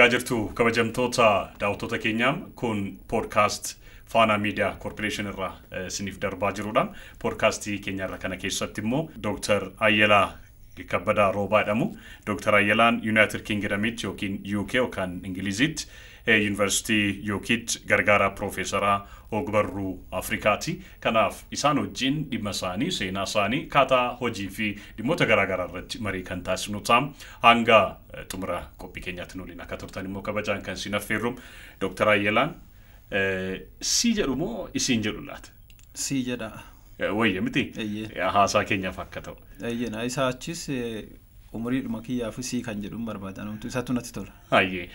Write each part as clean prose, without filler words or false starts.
Nagaa jirtu kabajamtoota daawwattoota keenyaa, kun podcast Faanaa Miidiyaa Koorporeeshin irraa isiniif darbaa jirudha. Poodkaastii keenya irra kana keessatti immoo Dooktar Ayyalaa Kabbadaa Roobaa jedhamu. Dooktar Ayyalaan Yuunaayitid Kingdamitti yookiin UK yookaan Ingilizitti Yuunivarsiitii Yookiitti gargaaraa Piroofeesaraa Ogbarruu Afrikaati. Kanaaf isaan wajjin dhimma isaanii, seenaa isaanii, akkaataa hojii fi dhimmoota garaagaraa irratti marii kan taasisnu ta'a. Hanga xumura qophii keenyaatti nu waliin akka turtan immoo kabajaan kan isin affeerru. Dooktar Ayyalaan, si jedhu moo isiin jedhu laata? Si jedha. Wayya miti? Haasaa keenyaaf akka ta'u. Eeyyee, isaa achis umuriidhuma kiyyaaf sii kan jedhuun barbaada. Isatu natti tola. Hayyee,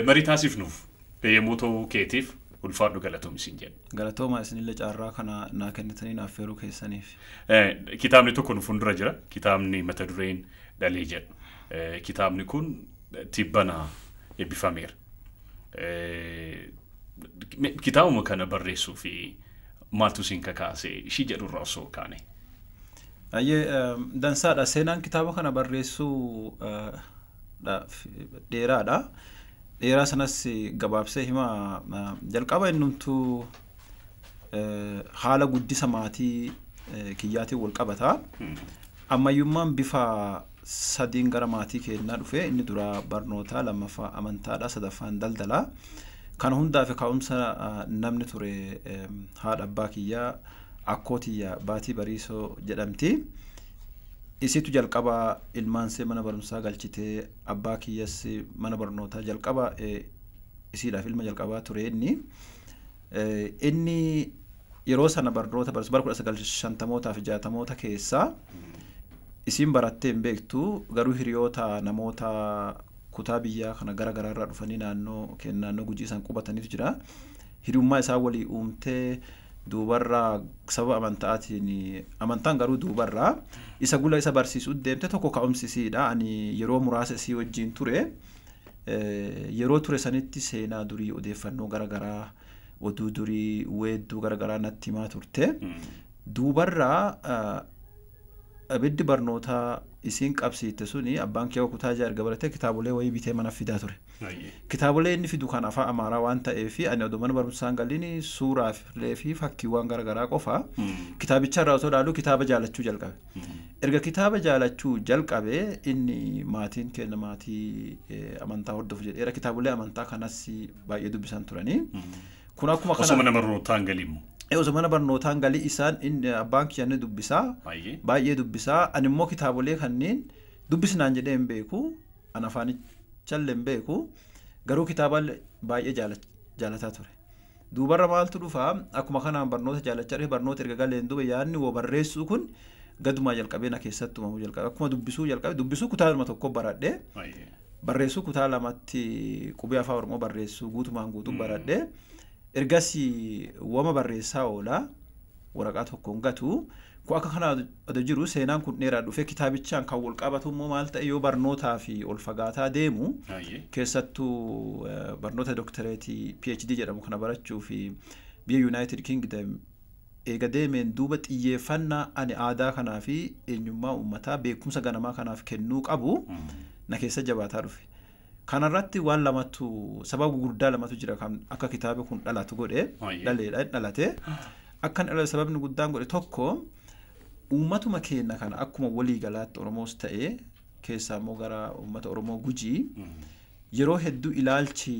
marii taasifnuuf yommuu ta'u keetiif ulfaadhu, galatoom isin jedhu. Galatooma isinillee carraa kana naa kennitanii naaf affeeruu keessaniif. Kitaabni tokko nu fuuldura jira. Kitaabni mata dureen Dhalee jedhu. Kitaabni kun tibbana eebbifameera. Kitaabuma kana barreessuu fi maaltu isin kakaase ishii jedhurraa osoo kaane? Hayyee, dansaadha. Seenaan kitaaba kana barreessuu dheeraadha. Dheeraa sanas gabaabsee hima. Jalqaba innumtuu haala guddisa maatii kiyyaatiin wal qabata. Ammayyummaan bifa sadiin gara maatii keenyaa dhufe. Inni dura barnootaa, lammaffaa amantaadha, sadaffaan daldalaa. Kana hundaaf ka'umsa namni ture haadha abbaa kiyyaa, akkoo tiyya Baatii Bariisoo jedhamti. Isitu jalqaba ilmaansee mana barumsaa galchitee, abbaa kiyyas mana barnootaa jalqaba isiidhaaf ilma jalqabaa ture inni. Inni yeroo sana barnoota bara 1950mootaa fi 60moota keessaa isiin barattee hin beektu, garuu hiriyoota namoota kutaa biyyaa kana gara garaarraa dhufanii naannoo naannoo Gujii isaan qubataniitu jira. Hiriyummaa isaa walii uumtee, duubarraa sababa amantaatiin, amantaan garuu duubarraa isa gula isa barsiisuu deemte. Tokko ka'umsi isiidha. Ani yeroo muraasa isii wajjin ture. Yeroo ture sanitti seenaa durii, odeeffannoo garaagaraa, oduu durii, weedduu garaagaraa natti himaa turte. Duubarraa abiddi barnootaa isiin qabsiifte suni, abbaan kee kutaa 6 erga baratee kitaabolee wayii bitee mana fidaa ture. Kitaabolee inni fidu kan afaan Amaaraa waan ta'eef, ani odoo mana barumsaan galiin suuraalee fi fakkiiwwan garaagaraa qofa kitaabicha irraa osoo ilaaluu kitaaba jaalachuu jalqabe. Erga kitaaba jaalachuu jalqabe, inni maatiin keenya maatii amantaa hordofu jedheera, kitaabolee amantaa kanas baay'ee dubbisan turanii. Kun akkuma kana. Osoo mana barnootaan galiin? Osoo mana barnootaan galii isaan inni abbaan kiyya inni dubbisaa, baay'ee dubbisaa. Ani immoo kitaabolee kanneen dubbisnaan jedhee hin beeku, ani afaanichallee hin beeku, garuu kitaaba baay'ee jaalataa ture. Duubarra maaltu dhufaa? Akkuma kanaan barnoota jaalachaa dhufe. Barnoota erga galeen duuba yaadni woo barreessuu kun gadumaa jalqabee na keessatti uumamuu jalqabe. Akkuma dubbisuu jalqabe, dubbisuu kutaadhuma tokko baradhee, barreessuu kutaa 2tti qubee afaan Oromoo barreessuu guutumaan guutuu baradhee, ergasii wama barreessaa oolaa, waraqaa tokkoon gatu. Kun akka kana odoo jiru, seenaan kun dheeraa dhufee kitaabichaan kan wal qabatu immoo maal ta'e? Yoo barnootaa fi ol fagaataa deemu, keessattuu barnoota doktoreetii PhD jedhamu kana barachuu fi biyya United Kingdom eega deemeen duuba, xiyyeeffannaa ani aadaa kanaa fi eenyummaa uummataa, beekumsa ganamaa kanaaf kennuu qabu na keessa jabaataa dhufe. Kanarratti waan lamatu, sababa gurguddaa lamatu jira kan akka kitaabni kun dhalatu godhe. Dhaleedha, dhalate. Akka dhalate sababni guddaan godhe tokko, uummatuma keenya kana akkuma walii galaatti Oromoos ta'ee, keessaa immoo gara uummata Oromoo Gujii, yeroo hedduu ilaalchi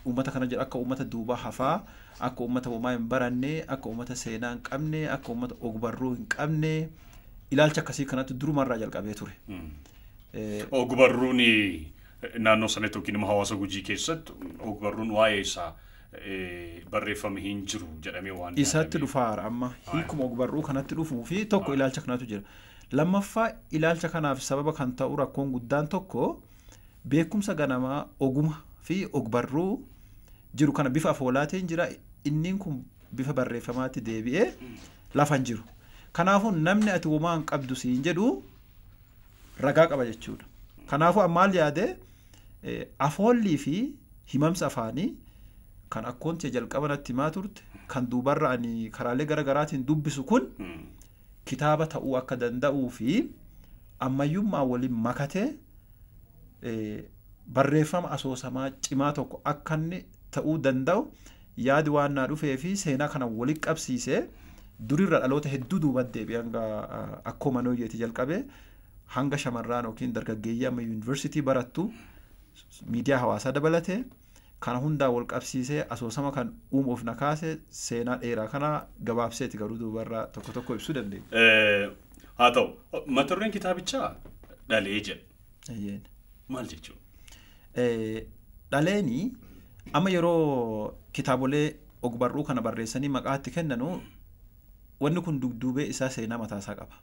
uummata kana jedhu akka uummata duubaa hafaa, akka uummata homaa hin baranne, akka uummata seenaa hin qabne, akka uummata ogbarruu hin qabne, ilaalcha akkasii kanatti durumarraa jalqabee ture. Ogbarruun naannoo sanatti yookiin immoo hawaasa Gujii keessatti ogbarruun waa'ee isaa barreeffame hin jiru jedhamee waan Isatti dhufaara amma, hiikuma ogbarruu kanatti dhufuu fi tokko ilaalcha kanatu jira. Lammaffaa, ilaalcha kanaaf sababa kan ta'u rakkoon guddaan tokko, beekumsa ganamaa, oguma fi ogbarruu jiru kana bifa afoolaatiin jira, inni kun bifa barreeffamaatti deebi'ee lafa hin jiru. Kanaafuu namni ati homaa hin qabdu siin jedhu ragaa qaba jechuudha. Kanaafuu maal yaade? Afoollii fi himamsa afaanii kan akkoon tee jalqaba natti himaa turte, kan duubarra ani karaalee gara garaatiin dubbisu kun kitaaba ta'uu akka danda'uu fi ammayyummaa waliin makatee Barreeffama asoosamaa cimaa tokko akka inni ta'uu danda'u yaadi waan naa dhufee fi seenaa kana walitti qabsiisee durirra dhaloota hedduu duubatti deebi'ee hanga akkoo manooyyeeti jalqabee hanga shamarraan yookiin dargaggeeyyii amma yuunivarsiitii barattu miidiyaa hawaasaa dabalatee kana hundaa wal qabsiisee asoosama kan uumuuf na kaase seenaa dheeraa kana gabaabseeti garuu duubarraa tokko tokko ibsuu dandeenya. Haa ta'u, mata dureen kitaabichaa Dhalee jedha. Maal jechuudha? Dhaleeni amma yeroo kitaabolee ogbarruu kana barreessanii maqaatti kennanu wanni kun dugduubee isaa seenaa mataasaa qaba.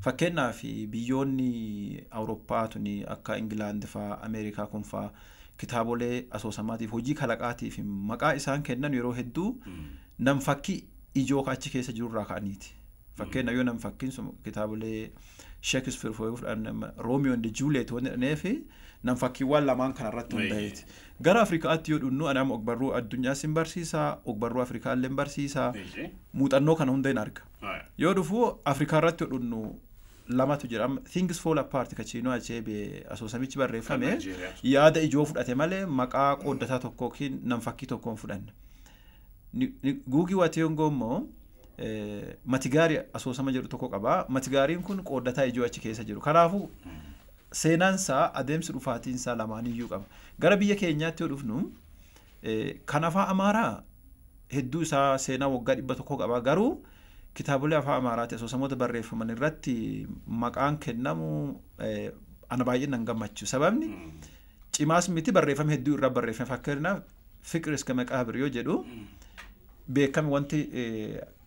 Fakkeenyaaf biyyoonni Awurooppaa tuni akka Ingilaand fa'aa Ameerikaa kun fa'aa kitaabolee asoosamaatiif hojii kalaqaatiif maqaa isaan kennan yeroo hedduu namfakkii ijoo achi keessa jirurraa ka'aniiti. Fakkeenyaaf yoo namfakkiin sun kitaabolee Shakespeare fa'aa Romeo and Juliet waan jedhaniif namfakkiiwwan lamaan kanarratti hundaa'eeti. Gara Afrikaatti yoo dhufnu ani amma ogbarruu addunyaas hin barsiisaa, ogbarruu Afrikaa illee hin barsiisaa, muuxannoo kana hunda hin arga. Yoo dhufu Afrikaa irratti yoo dhufnu lamatu jira. Things Fall Apart ka Chinua Achebe asoosamichi barreeffame yaada ijoo fudhate malee maqaa qooddataa tokko yookiin namfakkii tokko hin fudhanne. Ngugi wa Thiong'o immoo Matigari asoosama jedhu tokko qaba. Matigaariin kun qooddataa ijoo achi keessa jiru. Kanaafuu seenaan isaa adeemsi dhufaatiin isaa lamaaniyyuu qaba. Gara biyya keenyaatti yoo dhufnu kan afaan Amaaraa hedduu isaa seenaa waggaa 100 qaba. Garuu kitaabolee afaan Amaaraatti asoosamoota barreeffaman irratti maqaan kennamu ana baay'ee nan gammachiisu. Sababni cimaas miti barreeffame hedduu irraa barreeffame. Fakkeenyaaf Fiqir iska Maqaabir yoo jedhu beekame wanti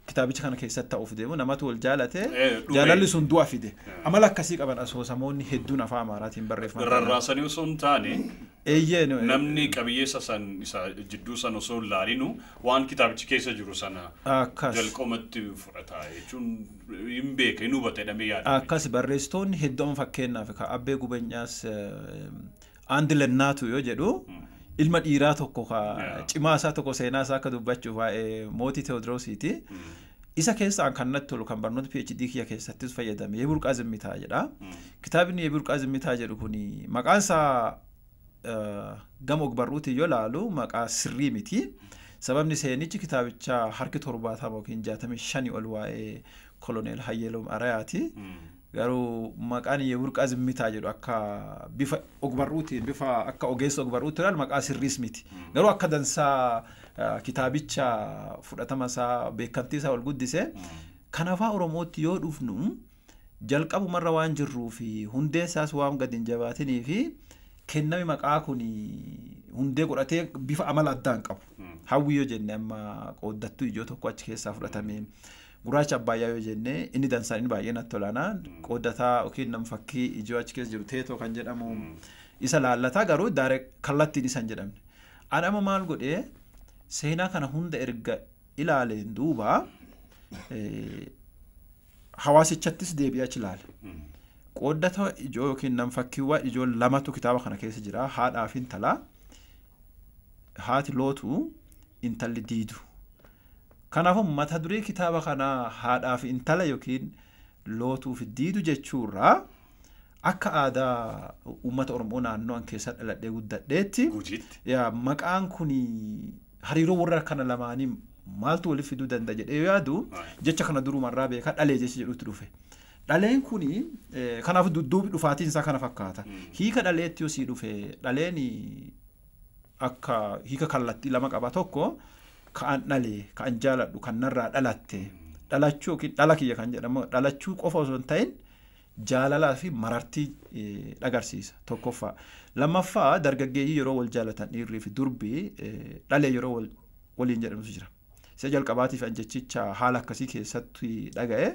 kitaabicha kana keessatti ta'uuf deemu namatu wal jaalate jaalalli sun du'a fide. Amala akkasii qaban asoosamoonni hedduun afaan Amaaraatiin barreeffaman. Rarraasanii osoo hin taane namni qabiyyeessa san isa jidduu san osoo hin laalinu waan kitaabichi keessa jiru sana jalqabatti fudhata jechuun hin beeka hin hubata jedhamee yaadama. Akkas barreessitoonni hedduu amma fakkeenyaaf ka Abbee Gubenyaas Andi Lennaatu yoo jedhu ilma dhiiraa tokko ka cimaa isaa tokko seenaa isaa akka dubbachuuf waa'ee mootii Teewodiroosiiti. Isa keessaan kan natti tolu kan barnoota PhD kiyya keessattis fayyadame Yeburqaa Zimmitaa jedha. Kitaabni Yeburqaa Zimmitaa jedhu kun maqaan isaa gama ogbarruutiin yoo laalu maqaa sirrii miti. Sababni seenichi kitaabicha harki 70 yookiin 65 ol waa'ee Koloneel Hayyeloom Arayaati. Garuu maqaan Yeburqaa Zimmitaa jedhu akka bifa ogbarruutiin bifa akka ogeessa ogbarruutti ilaalu maqaa sirriis miti. Garuu akka dansaa kitaabicha fudhatama isaa beekamtii isaa ol guddise. Kan afaan Oromootti yoo dhufnu jalqabumarra waan jirruu fi hundee isaas waan gadi hin jabaatinii fi kennami maqaa kun hundee godhatee bifa amala addaan qabu. Hawwii yoo jenne amma qooddattuu ijoo tokko achi keessaa fudhatame. Gurraacha Abbaayyaa yoo jenne inni dansaan inni baay'ee natti olaanaa qooddataa yookiin namfakkii ijoo achi keessa jiru teetoo kan jedhamu isa laallataa garuu kallattiin isa hin jedhamne. Ani amma maal godhee seenaa kana hunda erga ilaaleen duuba hawaasichattis deebi'ee achi ilaale. Qooddataa ijoo yookiin namfakkiiwwan ijoo lamatu kitaaba kana keessa jira. Haadhaa fi intalaa. Haati lootu intalli diidu. Kanaafuu mata duree kitaaba kanaa haadhaa fi intala yookiin lootuu fi diidu jechuurraa akka aadaa uummata Oromoo naannoo an keessa dhaladhee guddadheetti maqaan kun hariiroo warra kana lamaanii maaltu waliif fiduu danda'a jedhee yaadu jecha kana durumarraa beekaa dhalee jecha jedhutti dhufe. Dhaleen kun kanaaf dudduubi dhufaatiin isaa kana fakkaata. Hiika dhaleetti yoo sii dhufe dhaleen akka hiika kallattii lama qaba. Tokko ka'an dhalee, ka'an jaaladhu, kan narraa dhalatte, dhalachuu yookiin dhala kiyya kan jedhamu dhalachuu qofa osoo hin ta'in jaalalaa fi marartii agarsiisa tokkoffaa. Lammaffaa dargaggeeyyii yeroo wal jaalatan dhiirrii fi durbii dhalee yeroo waliin jedhamutu jira. Isa jalqabaatiif an jechicha haala akkasii keessatti dhaga'e.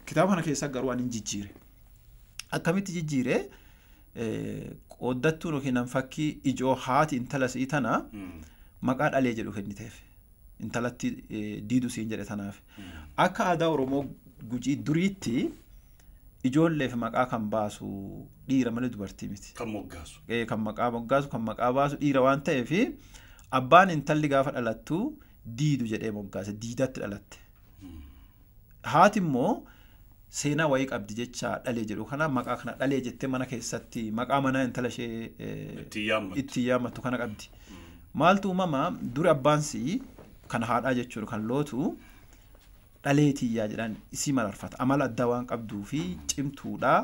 Kitaaba kana keessa garuu ani hin jijjiire. Akkamitti jijjiire? Qooddattuun yookiin namfakkii ijoo haati intala si'ii tana maqaa dhalee jedhu kenniteef. Intalatti diidu siin jedhe tanaaf. Akka aadaa Oromoo Gujii duriitti ijoolleef maqaa kan baasu dhiira malee dubartii miti. Kan moggaasu. Kan maqaa moggaasu, kan maqaa baasu dhiira waan ta'eef abbaan intalli gaafa dhalattu diidu jedhee moggaase, diidatti dhalatte. Haati immoo Seenaa wayii qabdi jecha dhalee jedhu kana maqaa kana dhalee jettee mana keessatti maqaa manaa intala ishee itti yaammattu kana qabdi. Maaltu uumama dura abbaan sii kan haadhaa jechuudha kan lootu dhalee tiyyaa jedhan isii mararfata. Amala addaa waan qabduu fi cimtuudha.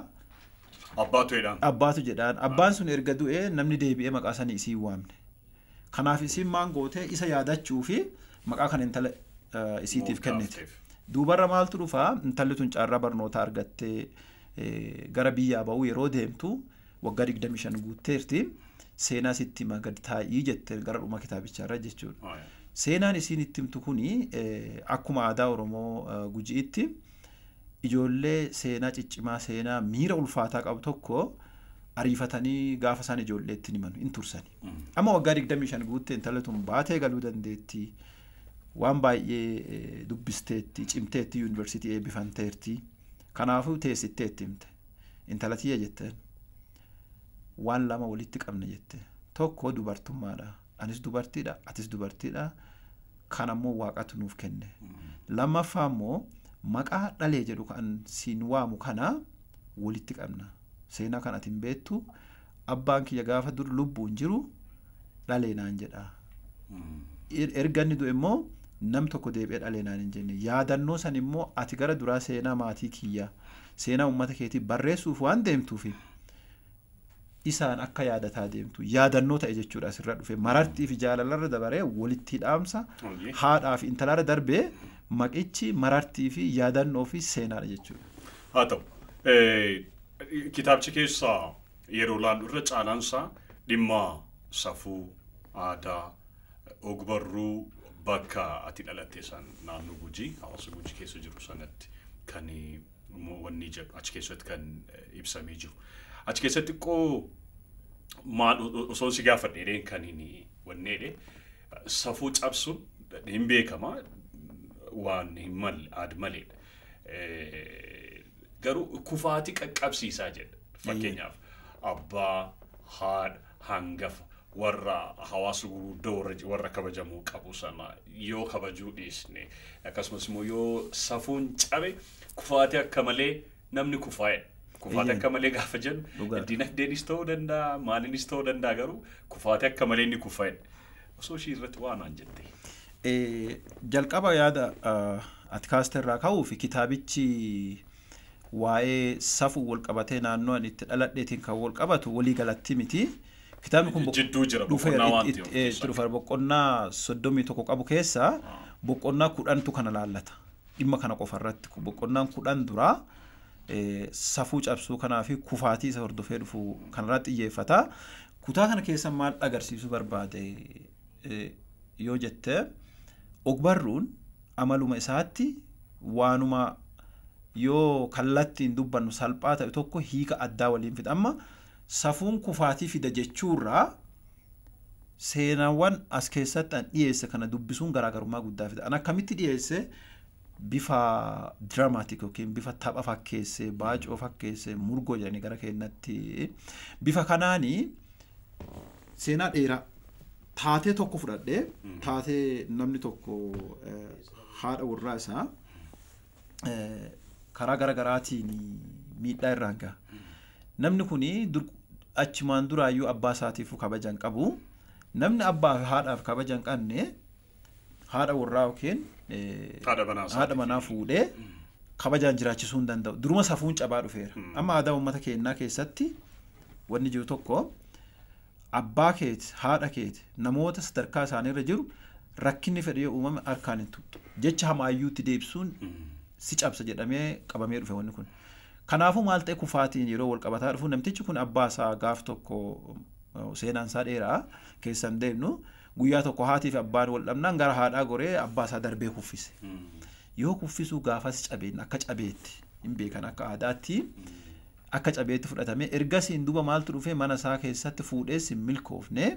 Abbaatu jedhaan. Abbaatu jedhaan. Abbaan sun erga du'ee namni deebi'ee maqaa sanii isii waamne. Kanaaf isiin maan gootee isa yaadachuu fi maqaa kan intala isiitiif kennite. Duubarra maaltu dhufaa intalli tun carraa barnootaa argattee gara biyyaa ba'uu yeroo deemtu waggaa 25 guutteerti seenaa sitti hima gad taa'ii jette gara dhuma kitaabichaa jechuudha. Seenaan isiin itti himtu kuni akkuma aadaa Oromoo Gujiitti ijoollee seenaa ciccimaa seenaa miira ulfaataa qabu tokko ariifatanii gaafa isaan ijoolleetti himan hin tursani. Amma waggaa 25 guuttee intalli tun baatee galuu dandeetti. Waan baay'ee dubbisteetti, cimteetti, yuunivarsiitii eebbifanteerti. Kanaafuu teessitteetti himte. Intala tiyya jetteen waan lama walitti qabna jette. Tokko dubartummaadha. Anis dubartiidha, atis dubartiidha. Kan ammoo waaqatu nuuf kenne. Lammaffaa immoo maqaa dhalee jedhu kan siin waamu kana walitti qabna. Seenaa kan ati hin beektu abbaan kiyya gaafa dur lubbuun jiru dhalee naan jedha. Erga inni du'e immoo nam tokko deebi'ee dhalee naan hin jenne. Yaadannoo san immoo ati gara duraa seenaa maatii kiyya seenaa uummata keetii barreessuuf waan deemtuufi isaan akka yaadataa deemtu yaadannoo ta'e jechuudha asirra dhufe marartii fi jaalalarra dabaree walitti dhaamsa haadhaa fi intalarra darbee maqichi marartii fi yaadannoo fi seenaadha jechuudha. Haa ta'u kitaabichi keessaa yeroo laallu irra caalaansaa dhimma safuu aadaa ogbarruu bakka ati dhalatte san naannoo Gujii hawaasa Gujii keessa jiru sanatti kan wanni jedhu achi keessatti kan ibsamee jiru. Achi keessatti xiqqoo maal osoo si gaafadhe kan inni wanneedhe safuu cabsuun hin beekama waan hin malle aad maleedha. Garuu kufaatii qaqqabsiisaa jedha. Fakkeenyaaf abbaa, haadha, hangafa warra hawaasa gurguddoo warra kabajamuu qabu sana yoo kabajuu dhiisne akkasumas immoo yoo safuun cabe kufaatii akka malee namni kufaa'edha. Kufaatii akka malee gaafa jennu dinagdeenis ta'uu danda'a maaliinis ta'uu danda'a garuu kufaatii akka malee inni kufaa'edha. Osoo ishii irratti waan aan jette. Jalqaba yaada ati kaaste irraa ka'uu fi kitaabichi waa'ee safuu wal qabatee naannoo ani itti dhaladheetiin kan wal qabatu walii galatti miti. Kitaabni kun jidduu jira boqonnaa waan ta'eef. Boqonnaa 31 qabu keessaa boqonnaa 10tu kana laallata. Dhimma kana qofa irratti boqonnaan 10 duraa safuu cabsuu kanaa fi kufaatii isa hordofee dhufu kanarratti xiyyeeffata. Kutaa kana keessa maal agarsiisuu barbaade yoo jette ogbarruun amaluma isaatti waanuma yoo kallattiin dubbannu salphaa ta'e tokko hiika addaa waliin fida. Amma safuun kufaatii fida jechuurraa seenaawwan as keessatti an dhiyeesse kana dubbisuun garaagarummaa guddaa fida. An akkamitti dhiyeesse bifa diraamaatik yookiin bifa tapha fakkeesse, baacoo fakkeesse, murgoo jedhanii gara keenyatti bifa kanaanii seenaa dheeraa taatee tokko fudhadhee taatee namni tokko haadha warraa isaa karaa garaagaraatiin miidhaa irraan gaha. Namni kuni achumaan duraayyuu abbaa isaatiif kabaja hin qabu. Namni abbaa fi haadhaaf kabaja hin qabne haadha warraa yookiin haadha manaa fuudhee kabajaan jiraachisuu hin danda'u. Duruma safuun cabaa dhufeera. Amma aadaa uummata keenyaa keessatti wanni jiru tokko abbaa keeti, haadha keeti, namoota sadarkaa isaaniirra jiru rakkinni fedhii uumame harkaan hin tuqxu. Jecha hamaayyuutti deebisuun si cabsa jedhamee qabamee dhufe wanni kun. Kanaafuu maal ta'e kufaatiin yeroo wal qabataa dhufu namtichi kun abbaa isaa gaaf tokko seenaan isaa dheeraa keessa hin deemnu guyyaa tokko haatii fi abbaan wal dhabnaan gara haadhaa goree abbaa isaa darbee kuffise. Yoo kuffisuu gaafas cabeen akka cabeetti hin beekan akka aadaatti akka cabeetti fudhatame ergasiin duuba maaltu dhufe mana isaa keessatti fuudhees hin milkoofne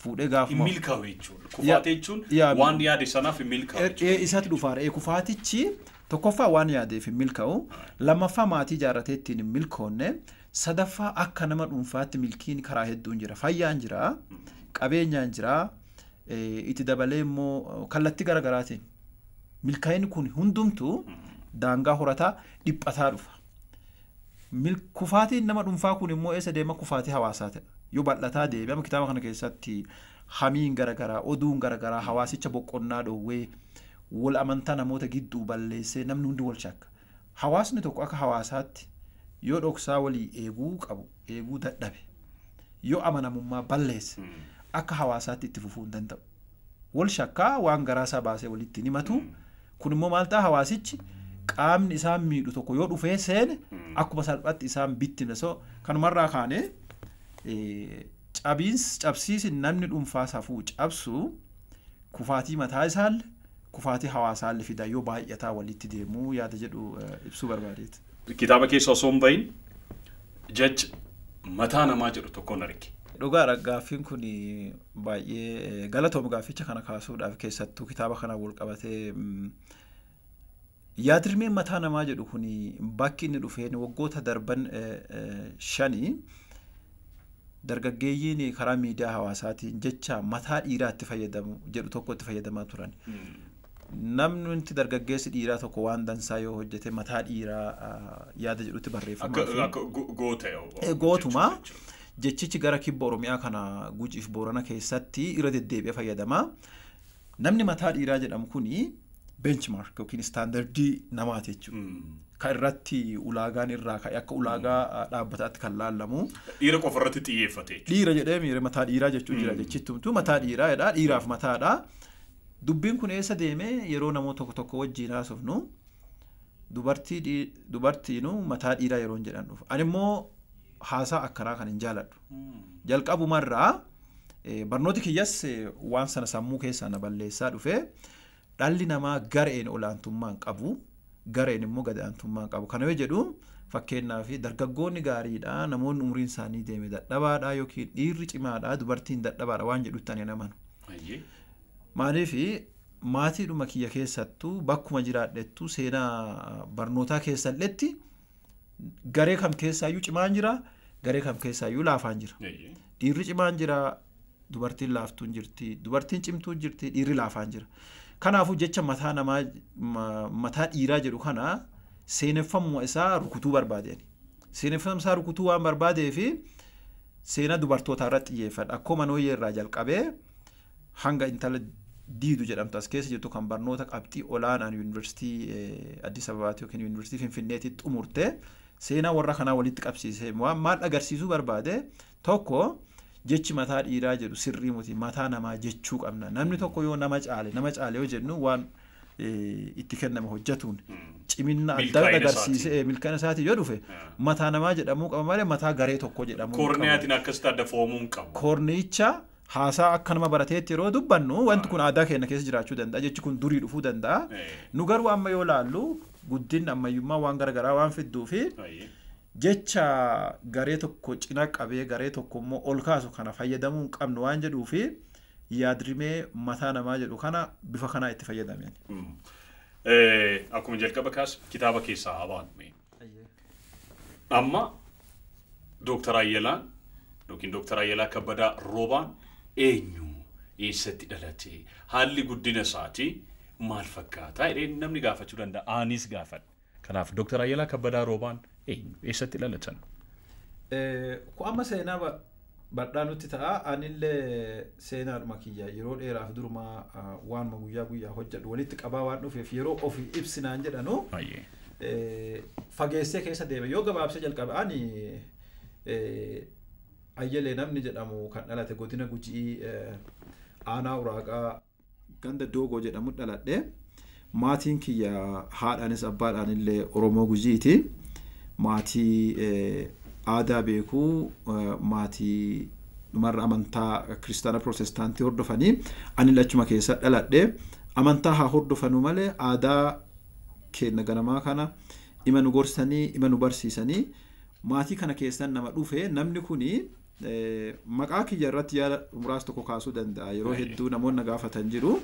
fuudhee gaafuma. Hin milkaa'u jechuudha. Kufaatee jechuun waan yaade sanaaf hin milkaa'u. Isatti dhufaara. Kufaatichi tokkoffaa waan yaadeef hin milkaa'u, lammaffaa maatii ijaarratee ittiin hin milkoonne, sadaffaa akka nama dhuunfaatti milkiin karaa hedduun jira. Fayyaan jira, qabeenyaan jira, itti dabalee immoo kallattii garaagaraatiin. Milkaa'inni kun hundumtuu daangaa horataa dhiphataa dhufa. Kufaatiin nama dhuunfaa kun immoo eessa deema? Kufaatii hawaasaa ta'a. Yoo bal'ataa deeme amma kitaaba kana keessatti hamiin garaagaraa, oduun garaagaraa hawaasicha boqonnaa dhoowwee wal amantaa namoota gidduu balleessee namni hundi wal shakka. Hawaasni tokko akka hawaasaatti yoo dhoksaa walii eeguu qabu eeguu dadhabe, yoo amanamummaa balleesse, akka hawaasaatti itti fufuu hin danda'u. Wal shakkaa waan garaasaa baasee walitti himatu. Kun immoo maal ta'a? Hawaasichi qaamni isaan miidhu tokko yoo dhufee seene akkuma salphaatti isaan bittimne. So kanumarraa kaanee cabsiisi namni dhuunfaa safuu cabsu kufaatii mataa isaallee kufaatii hawaasaallee fida yoo baay'ataa walitti deemuu yaada jedhu ibsuu barbaadeeti. Kitaaba keessa osoo hin bahin jecha mataa namaa jedhu tokkoon arge. Dhugaadha, gaaffiin kun baay'ee galatoom gaafficha kana kaasuudhaaf, keessattuu kitaaba kanaan wal qabatee. Yaadrimeen mataa namaa jedhu kun bakki inni dhufeen waggoota darban 5 dargaggeeyyiin karaa miidiyaa hawaasaatiin jecha mataa dhiiraa itti fayyadamu jedhu tokko itti fayyadamaa turan. Namni dargaggeessi dhiiraa tokko waan dansaa yoo hojjete mataa dhiiraa yaada jedhutti barreeffama. Gootuma jechichi gara kibba Oromiyaa kana Gujiif Boorana keessatti irra deddeebi'ee fayyadama. Namni mataa dhiiraa jedhamu kuni benchmark yookiin istaandardii namaati jechuudha. Kan irratti ulaagaan irraa ka'e akka ulaagaa dhaabbataatti kan laallamu. Dhiira qofa irratti xiyyeeffate. Dhiira jedhee miira mataa dhiiraa jechuun jira jechittumtu mataa dhiiraa jedha, dhiiraaf mataadha. Dubbiin kun eessa deemee? Yeroo namoota tokko tokko wajjin haasofnu dubartiinuu mataa dhiiraa yeroo jedhan dhufa. Ani immoo haasaa akkanaa kan hin jaaladhu. Jalqabumarraa barnooti kiyyas waan sana sammuu keessaa na balleessaa dhufee, dhalli namaa gareen olaantummaa hin qabu, gareen immoo gadaantummaa hin qabu. Kana yoo jedhu, fakkeenyaaf dargaggoonni gaariidha, namoonni umriin isaanii deeme dadhabaadha, yookiin dhiirri cimaadha, dubartiin dadhabaadha waan jedhutti ani hin amanu. Maaliif? Maatiidhuma kiyya keessattuu, bakkuma jiraadhettuu, seenaa barnootaa keessalletti garee kam keessaayyuu cimaan jira, garee kam keessaayyuu laafaan jira. Dhiirri cimaan jira, dubartiin laaftuun jirti, dubartiin cimtuun jirti, dhiirri laafaan jira. Kanaafuu jecha mataa namaa, mataa dhiiraa jedhu kana seeneffamuma isaa rukutuu barbaadeen. Seeneffama isaa rukutuu waan barbaadee fi seenaa dubartootaa irratti xiyyeeffadha. Akkuma nooyyee irraa jalqabee hanga intala Diidu jedhamtu as keessa jirtu kan barnoota qabxii olaanaan Yuunivarsiitii Addis Ababaatti yookiin Yuunivarsiitii Finfinneetti xumurte, seenaa warra kanaa walitti qabsiisee waan maal agarsiisuu barbaade? Tokko, jechi mataa dhiiraa jedhu sirrii miti, mataa namaa jechuu qabna. Namni tokko yoo nama caale, nama caale yoo jennu waan itti kenname hojjetuun ciminna adda agarsiisee milkaa'ina isaatii yoo dhufe mataa namaa jedhamuu qaba malee mataa garee tokko jedhamuu. Koorniyaatiin akkasitti adda fo'amuu hin qabu. Koorniyicha haasaa akka nama barateetti yeroo dubbannu wanti kun aadaa keenya keessa jiraachuu danda'a. Jechi kun durii dhufuu danda'a. Nu garuu amma yoo laallu guddinni ammayyummaa waan garaagaraa waan fidduu fi jecha garee tokko cina qabee garee tokko immoo ol kaasu kana fayyadamuu hin qabnu waan jedhuu fi yaadrimee mataa namaa jedhu kana bifa kanaa itti fayyadameen. Akkuma jalqaba kaas kitaaba keessaa habaan. Amma Dooktar Ayyalaan yookiin Dooktar Ayyalaa Kabbadaa Roobaan eenyu? Eessatti dhalate? Haalli guddina isaatii maal fakkaata jedhee namni gaafachuu danda'a. Anis gaafadha. Kanaaf Dooktar Ayyalaa Kabbadaa Roobaan eenyu? Eessatti dhalatan? Ku amma seenaa bal'aa nutti ta'a. Anillee seenaadhuma kiyya yeroo dheeraaf duruma waanuma guyyaa guyyaa hojjedhu walitti qabaa waan dhufeef yeroo ofii ibsinaan jedhanu fageessee keessa deeme. Yoo gabaabsee jalqabe, ani Ayyalee namni jedhamu kan dhalate godina Gujii, aanaa Uraaqaa, ganda Doogoo jedhamu dhaladhe. Maatiin kiyya haadhaanis abbaadhaan illee Oromoo Gujiiti. Maatii aadaa beekuu, maatii dhumarra amantaa kiristaana pirootestaantii hordofanii, ani achuma keessa dhaladhe. Amantaa haa hordofanuu malee aadaa keenya ganamaa kana ima nu gorsanii, ima nu barsiisanii. Maatii kana keessan nama dhufe namni kuni maqaa kiyya irratti yaada muraasa tokko kaasuu danda'a. Yeroo hedduu namoonni gaafatan jiru.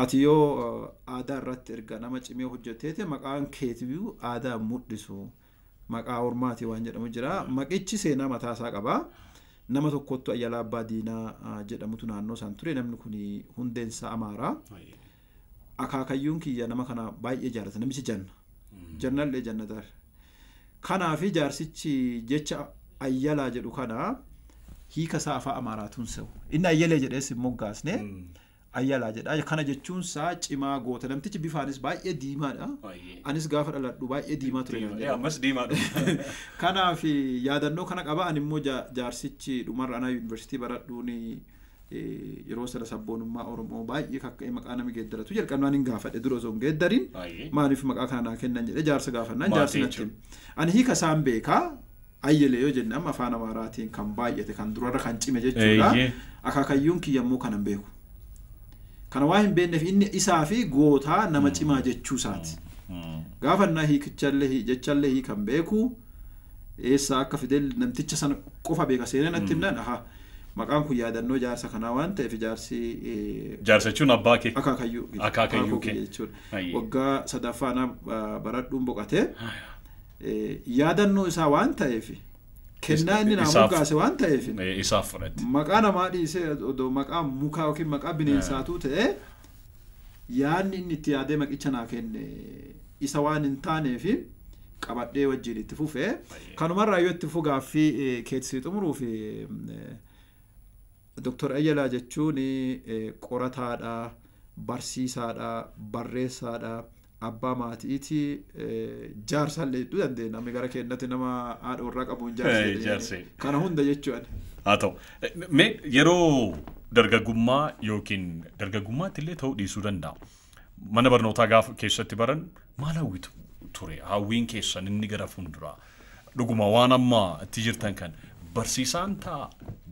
Ati yoo aadaa irratti erga nama cimee hojjetteete maqaan keetiyyuu aadaa mul'isu. Maqaa ormaati waan jedhamu jira. Maqichi seenaa mataasaa qaba. Nama tokkottu Ayyalaa Abbaa Diinaa jedhamutu naannoo isaan ture. Namni kun hundeensaa Amaaraa. Akaakayyuun kiyya nama kana baay'ee jaalata. Namichi janna. Jannallee jannatar. Kanaafi jaarsichi jecha Ayyalaa jedhu kana hiika isaa afaan Amaaraatuun se'u. Inni Ayyalee jedhees hin moggaasne Ayyalaa jedha. Kana jechuun isaa cimaa goota. Namtichi bifaanis baay'ee diimaadha. Anis gaafa dhaladhu baay'ee diimaa ture. Ammas diimaadha. Kanaaf yaadannoo kana qaba. Ani immoo jaarsichi dhumarra anaa yuunivarsiitii baradhuun yeroo sana sabboonummaa Oromoo baay'ee kakka'ee maqaa nama geeddaratu jalqabnaan hin gaafadhe dura osoo hin geeddariin maaliif maqaa kana naa kennan jedhee jaarsa gaafannaan jaarsi natti hime. Ani hiika isaan beekaa Ayyalee yoo jenne amma afaan Amaaraatiin kan baay'ate kan durarra kan cime jechuudha. Akaakayyuun kiyya immoo kana hin beeku. Kana waa hin beekneef inni isaa fi gootaa nama cimaa jechuu isaati. Gaafannaa hiikichallee jechallee hiikan beeku eessaa akka fidel namticha sana qofa beeka seenaa natti himnaan aha maqaan kun yaadannoo jaarsa kanaa waan ta'eef jaarsi Jaarsa jechuun abbaa kee. Akaakayyuu kee jechuudha. Waggaa sadaffaa na baradhuun boqotee yaadannoo isaa waan ta'eef kennaa inni naa moggaase waan ta'eef isaaf fudhate. Maqaa namaa dhiisee odoo maqaa mukaa yookiin maqaa bineensaatu ta'e yaadni inni itti yaadee maqicha naa kenne isa waan hin taaneef qabadhee wajjin itti fufee kanumarraa yoo itti fufu gaaffii keessi xumuruuf Dr. Ayyalaa jechuun qorataadha, barsiisaadha, barreessaadha, abbaa maatiiti, jaarsaallee jechuu dandeenya. Namni gara keenyatti nama haadha warraa qabuun jaarsa. Kana hunda jechuudha. Haa ta'u. Mee yeroo dargaggummaa yookiin dargaggummaatti illee ta'uu dhiisuu danda'a. Mana barnootaa gaafa keessatti baran maal hawwitu ture? Hawwiin keessan inni gara fuulduraa. Dhuguma waan amma itti jirtan kan barsiisaan ta'a,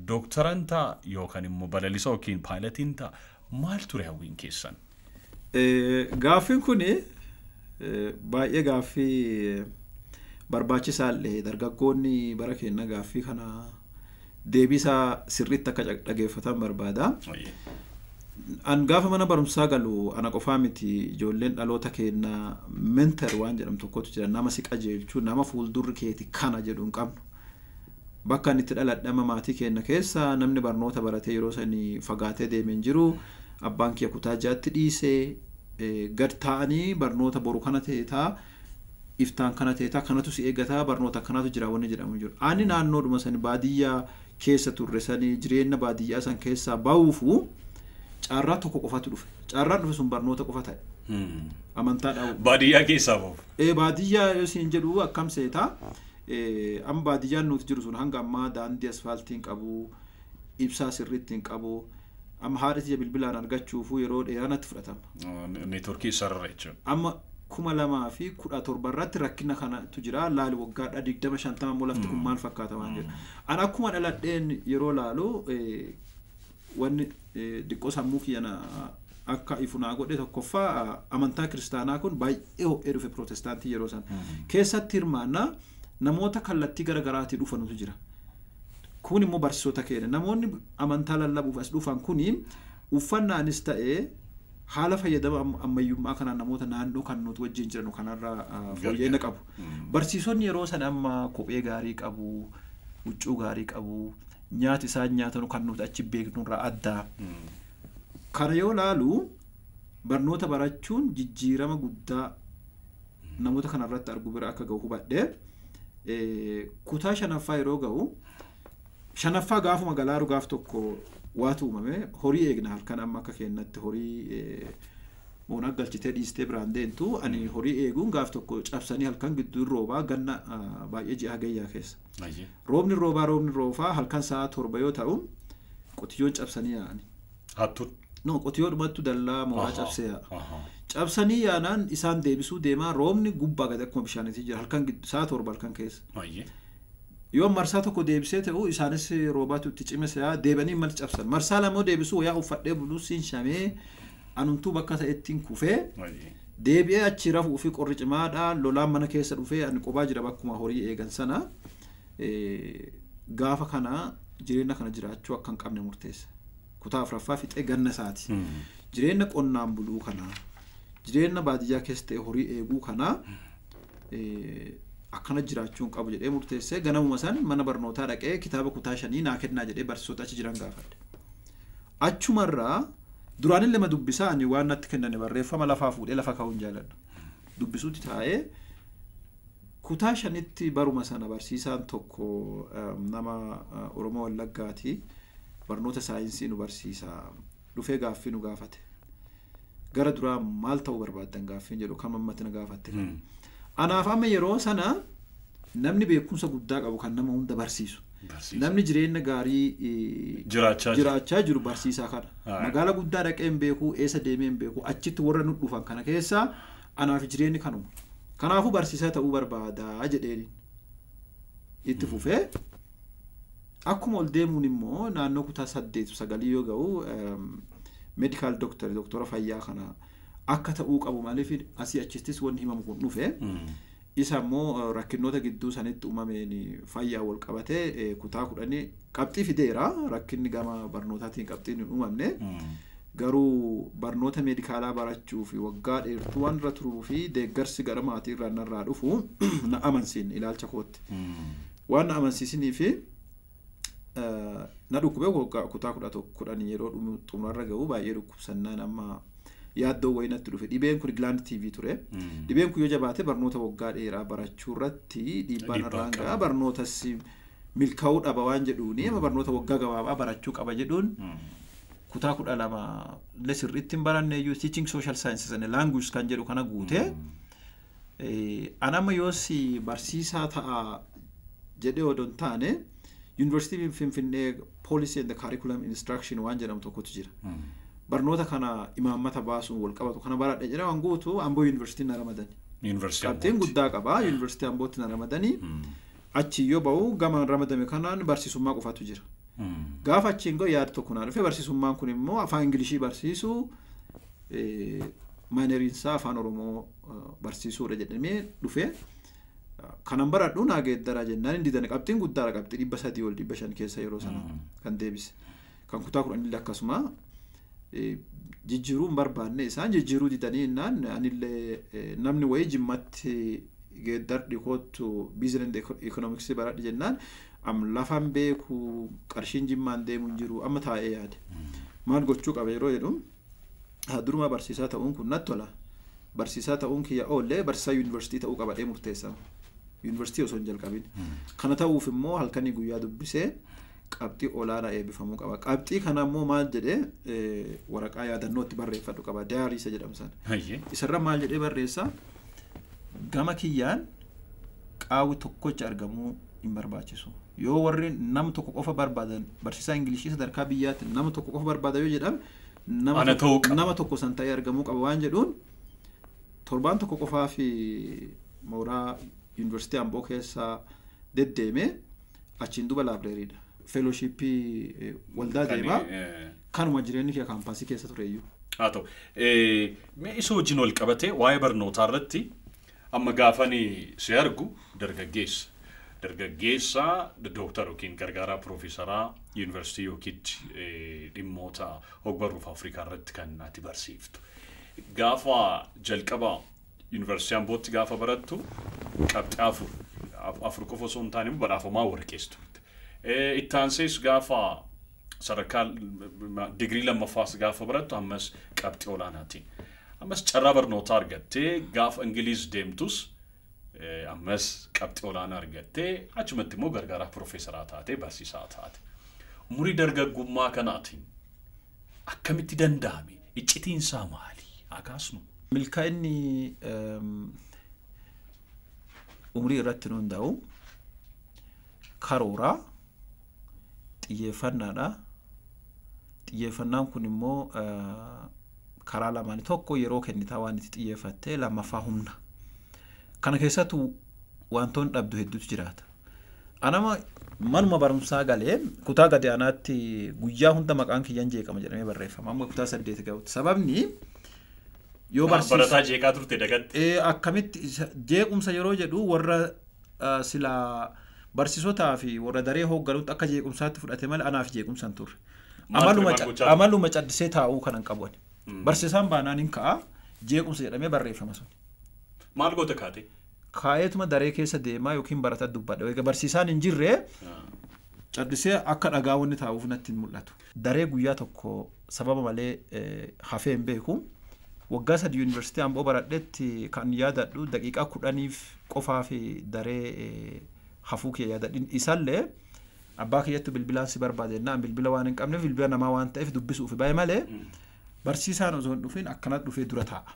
dooktaran ta'a yookaan immoo balalisa yookiin paayilatiin ta'a maal ture hawwiin keessan? Gaaffiin kun baay'ee gaaffii barbaachisaallee dargaggoonni bara keenya gaaffii kana deebii isaa sirriitti akka dhageeffatan barbaada. An gaafa mana barumsaa galu ana qofaa miti ijoolleen dhaloota keenya mentor waan jedhamu tokkotu jira nama si qajeelchuu nama fuuldurri keeti kana jedhu hin qabnu. Bakka inni itti dhaladhe amma maatii keenya keessa namni barnoota baratee yeroo sanii fagaatee deemee hin jiru abbaan kiyya kutaa jaatti dhiisee gad taa'anii barnoota boru kana teetaa iftaan kana teetaa kanatu si eeggataa barnoota akkanatu jira wanni jedhamu jiru. Ani naannoodhuma sani baadiyyaa keessa turre sanii jireenya baadiyyaa san keessaa bahuufu carraa tokko qofatu dhufe. Carraan dhufe sun barnoota qofa ta'e. Amantaa dhabu. Baadiyyaa keessaa bahuuf. Baadiyyaa yoo siin jedhu akkam seetaa amma baadiyyaan nuti jiru sun hanga ammaa daandii asfaaltii hin qabu, ibsaa sirriitti hin qabu. Amma haadha tiyya bilbilaan argachuufuu yeroo dheeraa natti fudhatama. Neetworkii sarara jechuudha. Amma 2017 irratti rakkina kanatu jira. Laali waggaadha 20-50 immoo lafti kun maal fakkaata waan jedhu. Ani akkuma dhaladheen yeroo laalu wanni diqqoo sammuu kiyya akka ifu naa godhe tokkoffaa amantaa kiristaanaa kun baay'ee ho'ee dhufe pirootestaantii yeroo sana. Keessatti hirmaannaa namoota kallattii garaagaraatii dhufanutu jira. Kun immoo barsiisota keenya. Namoonni amantaa lallabuuf as dhufan kuni uffannaanis ta'ee haala fayyadama ammayyummaa kanaan namoota naannoo kan nuti wajjin jiran kanarraa fooyya'ina qabu. Barsiisonni yeroo sana amma kophee gaarii qabu, huccuu gaarii qabu, nyaati isaan nyaatan kan nuti achi beeknurraa adda. Kana yoo laalu barnoota barachuun jijjiirama guddaa namoota kanarratti argu bira akka gahu hubadhee kutaa shanaffaa yeroo gahu shanaffaa gaafuma galaaru gaaf tokko waatu uumame horii eegna halkan amma akka keenyatti horii moona galchitee dhiistee biraan deemtu ani horii eeguun gaaf tokko cabsanii halkan gidduu roobaa ganna baay'ee ji'a gayyaa keessa. Roobni roobaa roobni roofaa halkan sa'a 7 yoo ta'u qotiyyoon cabsanii yaa'ani. Hattuun? No qotiyyoo dhumattu dallaa mooraa cabsee yaa'a. Cabsanii yaanaan isaan deebisuu deemaa roobni gubbaa gad akkuma bishaaniitii jira halkan sa'a 7 halkan keessa. Yoo marsaa tokko deebisee ta'u isaanis roobaatu itti cime se'aa deebanii mal cabsan. Marsaa lama deebisuu yaa uffadhee buluusiin shamee anumtuu bakka ta'ettiin kufee deebi'ee achi rafuu fi qorri cimaadha lolaan mana keessa dhufee ani qobaa jira bakkuma horii eegan sana gaafa kana jireenya kana jiraachuu akka hin qabne murteesse. Kutaa afuraffaa fixee ganna isaati. Jireenya qonnaan buluu kana jireenya baadiyyaa keessa ta'e horii eeguu kana akkana jiraachuu hin qabu jedhee murteessee ganamuma san mana barnootaa dhaqee kitaaba kutaa 5 naa kennaa jedhee barsiisota achi jiran gaafadhe. Achumarraa duraanillee ma dubbisaa ani waan natti kennane barreeffama lafaa fuudhee lafa kaa'uun jaaladha. Dubbisuutti taa'ee Kutaa 5tti baruma sana barsiisaan tokko nama Oromoo Wallaggaati barnoota saayinsii nu barsiisa dhufee gaaffii nu gaafate. Gara duraa maal ta'uu barbaaddan gaaffiin jedhu kan mammatti na gaafatte. Anaaf amma yeroo sana namni beekumsa guddaa qabu kan nama hunda barsiisu. Namni jireenya gaarii jiraachaa jiru barsiisaa kana. Magaala guddaa dhaqee hin beeku, eessa deemee hin beeku, achitti warra nu dhufan kana keessa anaaf jireenyi kanuma. Kanaafuu barsiisaa ta'uu barbaadaa jedheen itti fufee akkuma ol deemuun immoo naannoo kutaa 8-9 yoo ga'u medical doctor doktora fayyaa kana akka ta'uu qabu maaliif asii achittis wanni himamu kun dhufe isa immoo rakkinoota gidduu sanitti uumameen fayyaa wal qabatee kutaa 10 qabxii fideera rakkinni gama barnootaatiin qabxiin hin uumamne. Garuu barnoota meedikaalaa barachuu fi waggaa dheertuu waan irra turuu fi deeggarsi gara maatii irraa narraa dhufu na amansiin ilaalcha kootti. Waan na amansiisinii fi na dhukkubee kutaa 11 yeroo xumurarra ga'u baay'ee dhukkubsannaan amma yaaddoo wayii natti dhufe. Dhibeen kun Gilaand TV ture. Dhibeen kun yoo jabaate barnoota waggaa dheeraa barachuu irratti dhiibbaa narraan ga'a. Barnootas milkaa'uu dhaba waan jedhuuni amma barnoota waggaa gabaabaa barachuu qaba jedhuun kutaa 12 illee sirriitti hin baranne iyyuu teaching social sciences and language kan jedhu kana guute. An amma yoos barsiisaa ta'a jedhee odoo hin taane Yuunivarsiitii Finfinnee Policy and Curriculum Instruction waan jedhamu tokkotu jira. Barnoota kana imaammata baasuun wal qabatu kana baradhe jedhee waan guutu Amboo Yuunivarsiitiin na ramadani. Qabxiin guddaa qaba Yuunivarsiitii Ambootti na ramadanii achi yoo ba'u gama ramadame kanaan barsiisummaa qofatu jira. Gaafa achiin ga'u yaada tokko naa dhufe barsiisummaan kun immoo afaan Ingilishii barsiisuu maaneriinsaa afaan Oromoo barsiisuudha jedhamee dhufe. Kanan baradhu naa geeddaraa jennaan hin didan qabxiin guddaadha qabxii 300 ol 500 keessa yeroo sana kan deebise. Kan kutaa 10 illee akkasuma jijjiiruu hin barbaanne isaan jijjiiruu didanii innaan anillee namni wayii Jimmatti geeddardhi kootu business economics baradhi jennaan am lafan beeku qarshiin Jimmaan deemu hin jiru amma taa'ee yaade. Maal gochuu qaba yeroo jedhu duruma barsiisaa ta'uun kun natti tola. Barsiisaa ta'uun kiyya oollee barsiisaa yuunivarsiitii ta'uu qabadhee murteessama. Yuunivarsiitii osoo hin jalqabin. Kana ta'uuf immoo halkanii guyyaa dubbisee qabxii olaanaa eebbifamuu qaba. Qabxii kana immoo maal jedhee waraqaa yaadannootti barreeffadhu qaba. Daayarii isa jedhamu sana. Isarra maal jedhee barreessa? Gama kiyyaan qaawwi tokkocha argamuu hin barbaachisu. Yoo warri nama tokko qofa barbaadan barsiisaa Ingilishii sadarkaa biyyaatti nama tokko qofa barbaada yoo jedhame nama tokko san ta'ee argamuu qaba waan jedhuun torbaan tokko qofaa fi mooraa Yuunivarsiitii Amboo keessa deddeemee achiin duuba laabireeriidha. Feelooshipii waldaa deemaa kanuma jireenyi kee kaampaasii keessa tureyyuu. Haa ta'u mee isa wajjin wal qabatee waa'ee barnootaa irratti amma gaafanii si argu dargaggeessa. Dargaggeessa dooktar yookiin gargaaraa piroofeesaraa yuunivarsiitii yookiin dhimmoota hogbarruuf Afrikaa irratti kan ati barsiiftu. Gaafa jalqaba yuunivarsiitii Ambootti gaafa barattu qabxii 4 qofa osoo hin taane badhaafamaa warqees turte. Itti aansees gaafa sadarkaa digirii lammaffaas gaafa barattu ammas qabxii olaanaatiin. Ammas carraa barnootaa argattee gaafa Ingiliiz deemtus ammas qabxii olaanaa argattee achumatti immoo gargaaraa piroofeesaraa taatee barsiisaa taate. Umurii dargaggummaa kanaatiin akkamitti danda'ame? Iccitiinsaa maali? Akaasnu. Milkaa'inni umurii irratti nu hundaa'u karooraa xiyyeeffannaadha. Xiyyeeffannaan kun immoo karaa lamaan tokko yeroo kennitaa waan itti xiyyeeffattee lammaffaa humna. Kana keessattuu wantoonni dhabdu hedduutu jiraata. Anama manuma barumsaa galee kutaa gadi aanaatti guyyaa hunda maqaan kiyyaan jeeqama jedhamee barreeffama. Amma kutaa 8 ga'utti. Sababni yoo barataa jeeqaa turte dagatte. Akkamitti jeequmsa yeroo jedhu warra silaa barsiisotaa fi warra daree hoogganutti akka jeequmsaatti fudhate malee anaaf jeequmsa hin turre. Amaluma caddisee taa'uu kanan qabu ani. Barsiisaan baanaan hin ka'a jeequmsa jedhamee barreeffama sun. Maal goota kaate? Kaa'eetuma daree keessa deemaa yookiin barataa dubbadha. Egaa barsiisaan hin jirre caddisee akka dhagaa wanni taa'uuf natti hin mul'atu. Daree guyyaa tokko sababa malee hafee hin beeku. Waggaa 3 yuunivarsiitii Amboo baradhetti kan yaadadhu daqiiqaa 10 qofaa fi daree hafuu kiyya yaadadhin. Isallee abbaa kiyyattu bilbilaan si barbaade jennaan bilbila waan hin qabneef bilbila namaa waan ta'eef dubbisuuf baay'ee malee barsiisaan osoo hin dhufin akkanatti dhufee dura taa'a.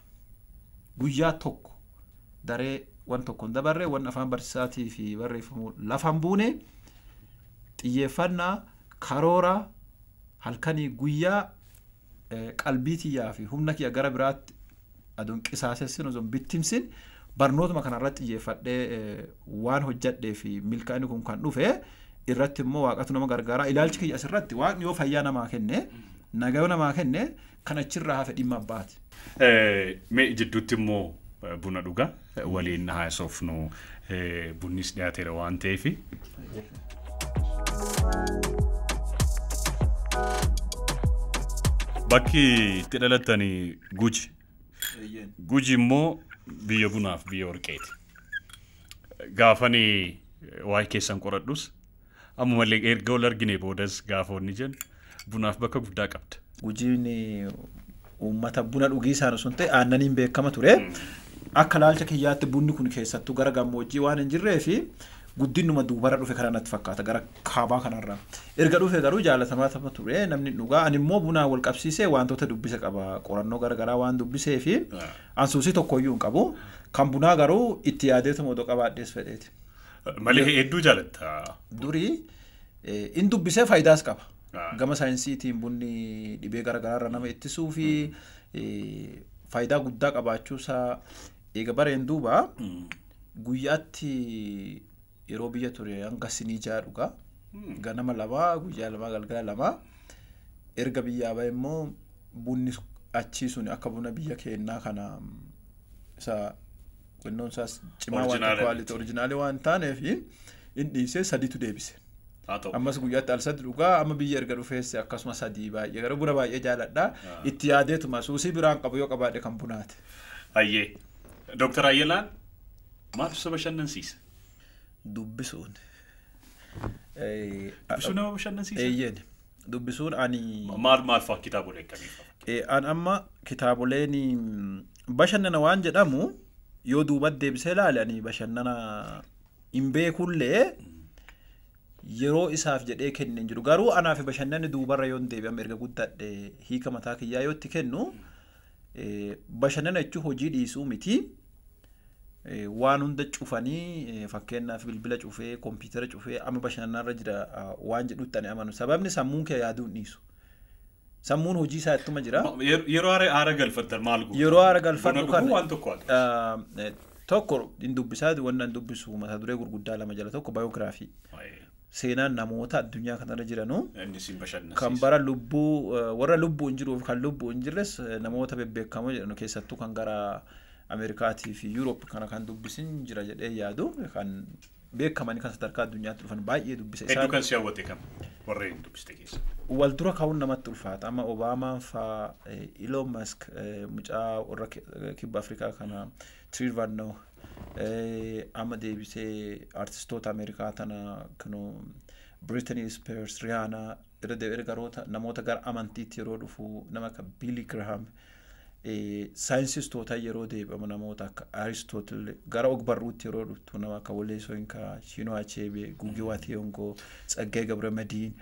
Guyyaa tokko daree waan tokko hin dabarre, waan afaan barsiisaatii fi barreeffamu lafa hin buune, xiyyeeffannaa karoora halkanii guyyaa qalbii tiyyaa fi humna kiyya gara biraatti aduun qisaasessin osoo hin bittimsin barnootuma kanarratti xiyyeeffadhee waan hojjadhee fi milkaa'inni kun kan dhufe irratti immoo waaqatu nama gargaara. Ilaalchi kiyya asirratti waaqni yoo fayyaa namaa kenne, nagaa yoo namaa kenne, kan achirraa hafe dhimma abbaati. Mee jidduutti immoo buna dhugaa waliin haasofnu, bunnis dhiyaateera waan ta'eef. Bakki itti dhalattanii Guji. Guji immoo biyya bunaaf biyya warqeeti. Gaafanii waa'ee keessan qoradhus ammallee erga wal argine boodas gaafa wanni jennu bunaaf bakka guddaa qabda. Gujiin uummata buna dhugii isaan osoo hin ta'e aannaniin beekama ture. Akka ilaalcha kiyyaatti bunni kun keessattuu gara gammoojjii waan hin jirree fi guddinuma duubarra dhufe kana natti fakkaata gara kaabaa kanarraa. Erga dhufe garuu jaalatamaa tapha ture namni dhugaa. Ani immoo bunaa wal qabsiisee wantoota dubbisa qaba, qorannoo garaagaraa waan dubbisee fi ansuusii tokkoyyuu hin qabu. Kan bunaa garuu itti yaadeetuma odoo qabaadhees fedheeti. Malee hedduu jaalatta. Durii in dubbisee faayidaas qaba. Gama saayinsiitiin bunni dhibee garaagaraarra nama ittisuu fi faayidaa guddaa qabaachuusaa eega bareen duuba guyyaatti yeroo biyya ture hanga sinii 6 dhugaa. Ganama 2, guyyaa 2, galgala 2. Erga biyyaa bahe immoo bunni achii sun akka buna biyya keenyaa kana isa wannoon isaas cimaa waan Originaalee kwaaliti orijinaalee waan taaneef in dhiisee 3tu deebise. Haa ta'u. Ammas guyyaatti al 3 dhugaa, amma biyya erga dhufeesse akkasuma 3 baay'ee garuu buna baay'ee jaaladha. Itti yaadeetuma suusii biraan qabu yoo qabaadhe kan bunaati. Ayyee. Dooktar Ayyalaan maaltu isa bashannansiisa? Dubbisuun. Dubbisuun nama bashannansiisa? Eeyyeen. Dubbisuun ani Maal maal fa'a kitaabolee akkamii fa'a? An amma kitaaboleen bashannana waan jedhamu yoo duubatti deebisee ilaale ani bashannana hin beekullee yeroo isaaf jedhee kenne hin jiru. Garuu anaaf bashannanni duubarra yoo hin deebi'ame erga guddadhe hiika mataa kiyyaa yoo itti kennu bashannana jechuun hojii dhiisuu miti. Waan hunda cufanii fakkeenyaaf bilbila cufee kompiitara cufee amma bashannanarra jira waan jedhutti ani amanu. Sababni sammuun kee yaaduu hin dhiisu. Sammuun hojii isaa ittuma jira. Yeroo haara galfattan maal gootu? Yeroo haara galfadhu Buna kan dhuguu waan tokko haa ta'u. Tokko hin dubbisaa, wanni an dubbisu mata duree gurguddaa 2 jala, tokko baayogiraafii. Seenaan namoota addunyaa kanarra jiranuu Inni siin bashannansiisa. kan bara lubbuu warra lubbuu hin jiruuf kan lubbuu hin jirres namoota bebbeekamoo jedhanu keessattuu kan gara Ameerikaatii fi Yuuroop kana kan dubbisin jira jedhee yaadu kan beekamanii kan sadarkaa addunyaatti dhufan baay'ee dubbisa. Hedduu kan si hawwate kam warreen dubbiste keessa? Wal dura ka'uun namatti ulfaata. Amma Obaamaan faa, Elon Musk, mucaa warra kibba Afrikaa kana Trevor Noah, amma deebisee artistoota Ameerikaa tana kanu Britney Spears, Rihanna, irra deebi'ee garoota namoota gara amantiitti yeroo dhufu nama akka Billy Graham, saayinsistoota yeroo deebi'amu namoota akka Aristotle, gara ogbarruutti yeroo dhuftu nama akka Wole Soyinka, Chinua Achebe, Ngugi wa Thiong'o, Tsaggayee Gabramadiin.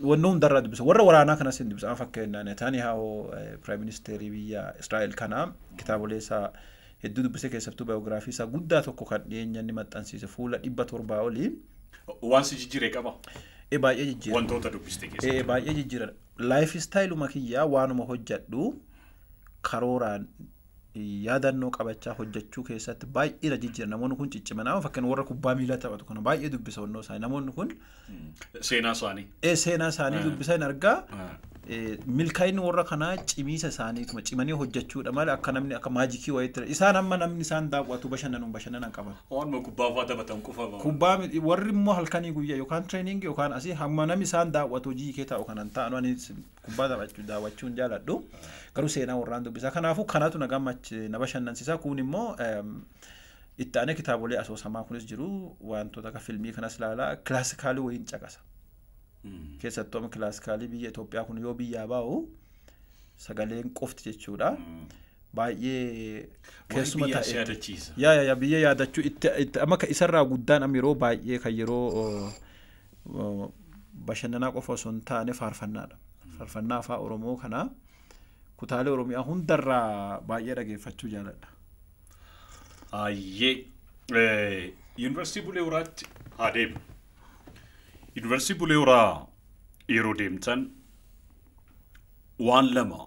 Wanni hundarraa dubbisa. Warra waraanaa kanas hin dubbisa. Amma fakkeenyaaf Netanyahu Prime Ministeerii biyya Israa'el kana kitaabolee isaa hedduu dubbisee keessattuu baayogiraafii isaa guddaa tokko kan dhiyeenya inni maxxansiise fuula 700 olii. Waan si jijjiire qaba? Baay'ee jijjiira. Wantoota dubbiste keessatti. Baay'ee jijjiira. Laayif istaayiluma kiyyaa waanuma hojjedhu karooraan yaadannoo qabachaa hojjechuu keessatti baay'ee na jijjiira. Namoonni kun cicciman. Amma fakkeenya warra kubbaa miilaa taphatu kana baay'ee dubbisa wannoo isaanii. Namoonni kun Seenaa isaanii. Seenaa isaanii dubbisa hin argaa. Milkaa'inni warra kanaa cimiisa isaaniituma cimanii hojjechuudha malee akka namni akka maajikii wayiitti isaan amma namni isaan daawwatu bashannanuun bashannanan qaban. Waanuma kubbaa fa'aa taphatan qofa. Kubbaa warri immoo halkanii guyyaa yookaan tireeningii yookaan asii hamma namni isaan daawwatu hojii kee taa'u kanan ta'an ani kubbaa taphachuu daawwachuu hin jaaladhu. Garuu seenaa warraan dubbisa. Kanaafuu kanatu na gammachi na bashannansiisa. Kun immoo itti aanee kitaabolee asoosamaa kunis jiru wantoota akka filmii kanas ilaalaa kilaasikaalii wayiin caqasa. Keessattuu amma kilaasikaalii biyya Itoophiyaa kun yoo biyyaa baa'u Sagaleen qofti jechuudha. Baay'ee keessuma ta'e. Yaa biyya yaadachuu itti amma isarraa guddaan amma yeroo baay'ee kan yeroo bashannanaa qofa osoo hin taane faarfannaadha. Faarfannaa afaan Oromoo kana kutaalee Oromiyaa hundarraa baay'ee dhageeffachuu jaaladha. Ayyee Yuunivarsiitii Bulee Horaatti haa deemnu. Yuunivarsiitii Bulee Horaa yeroo deemtan waan lama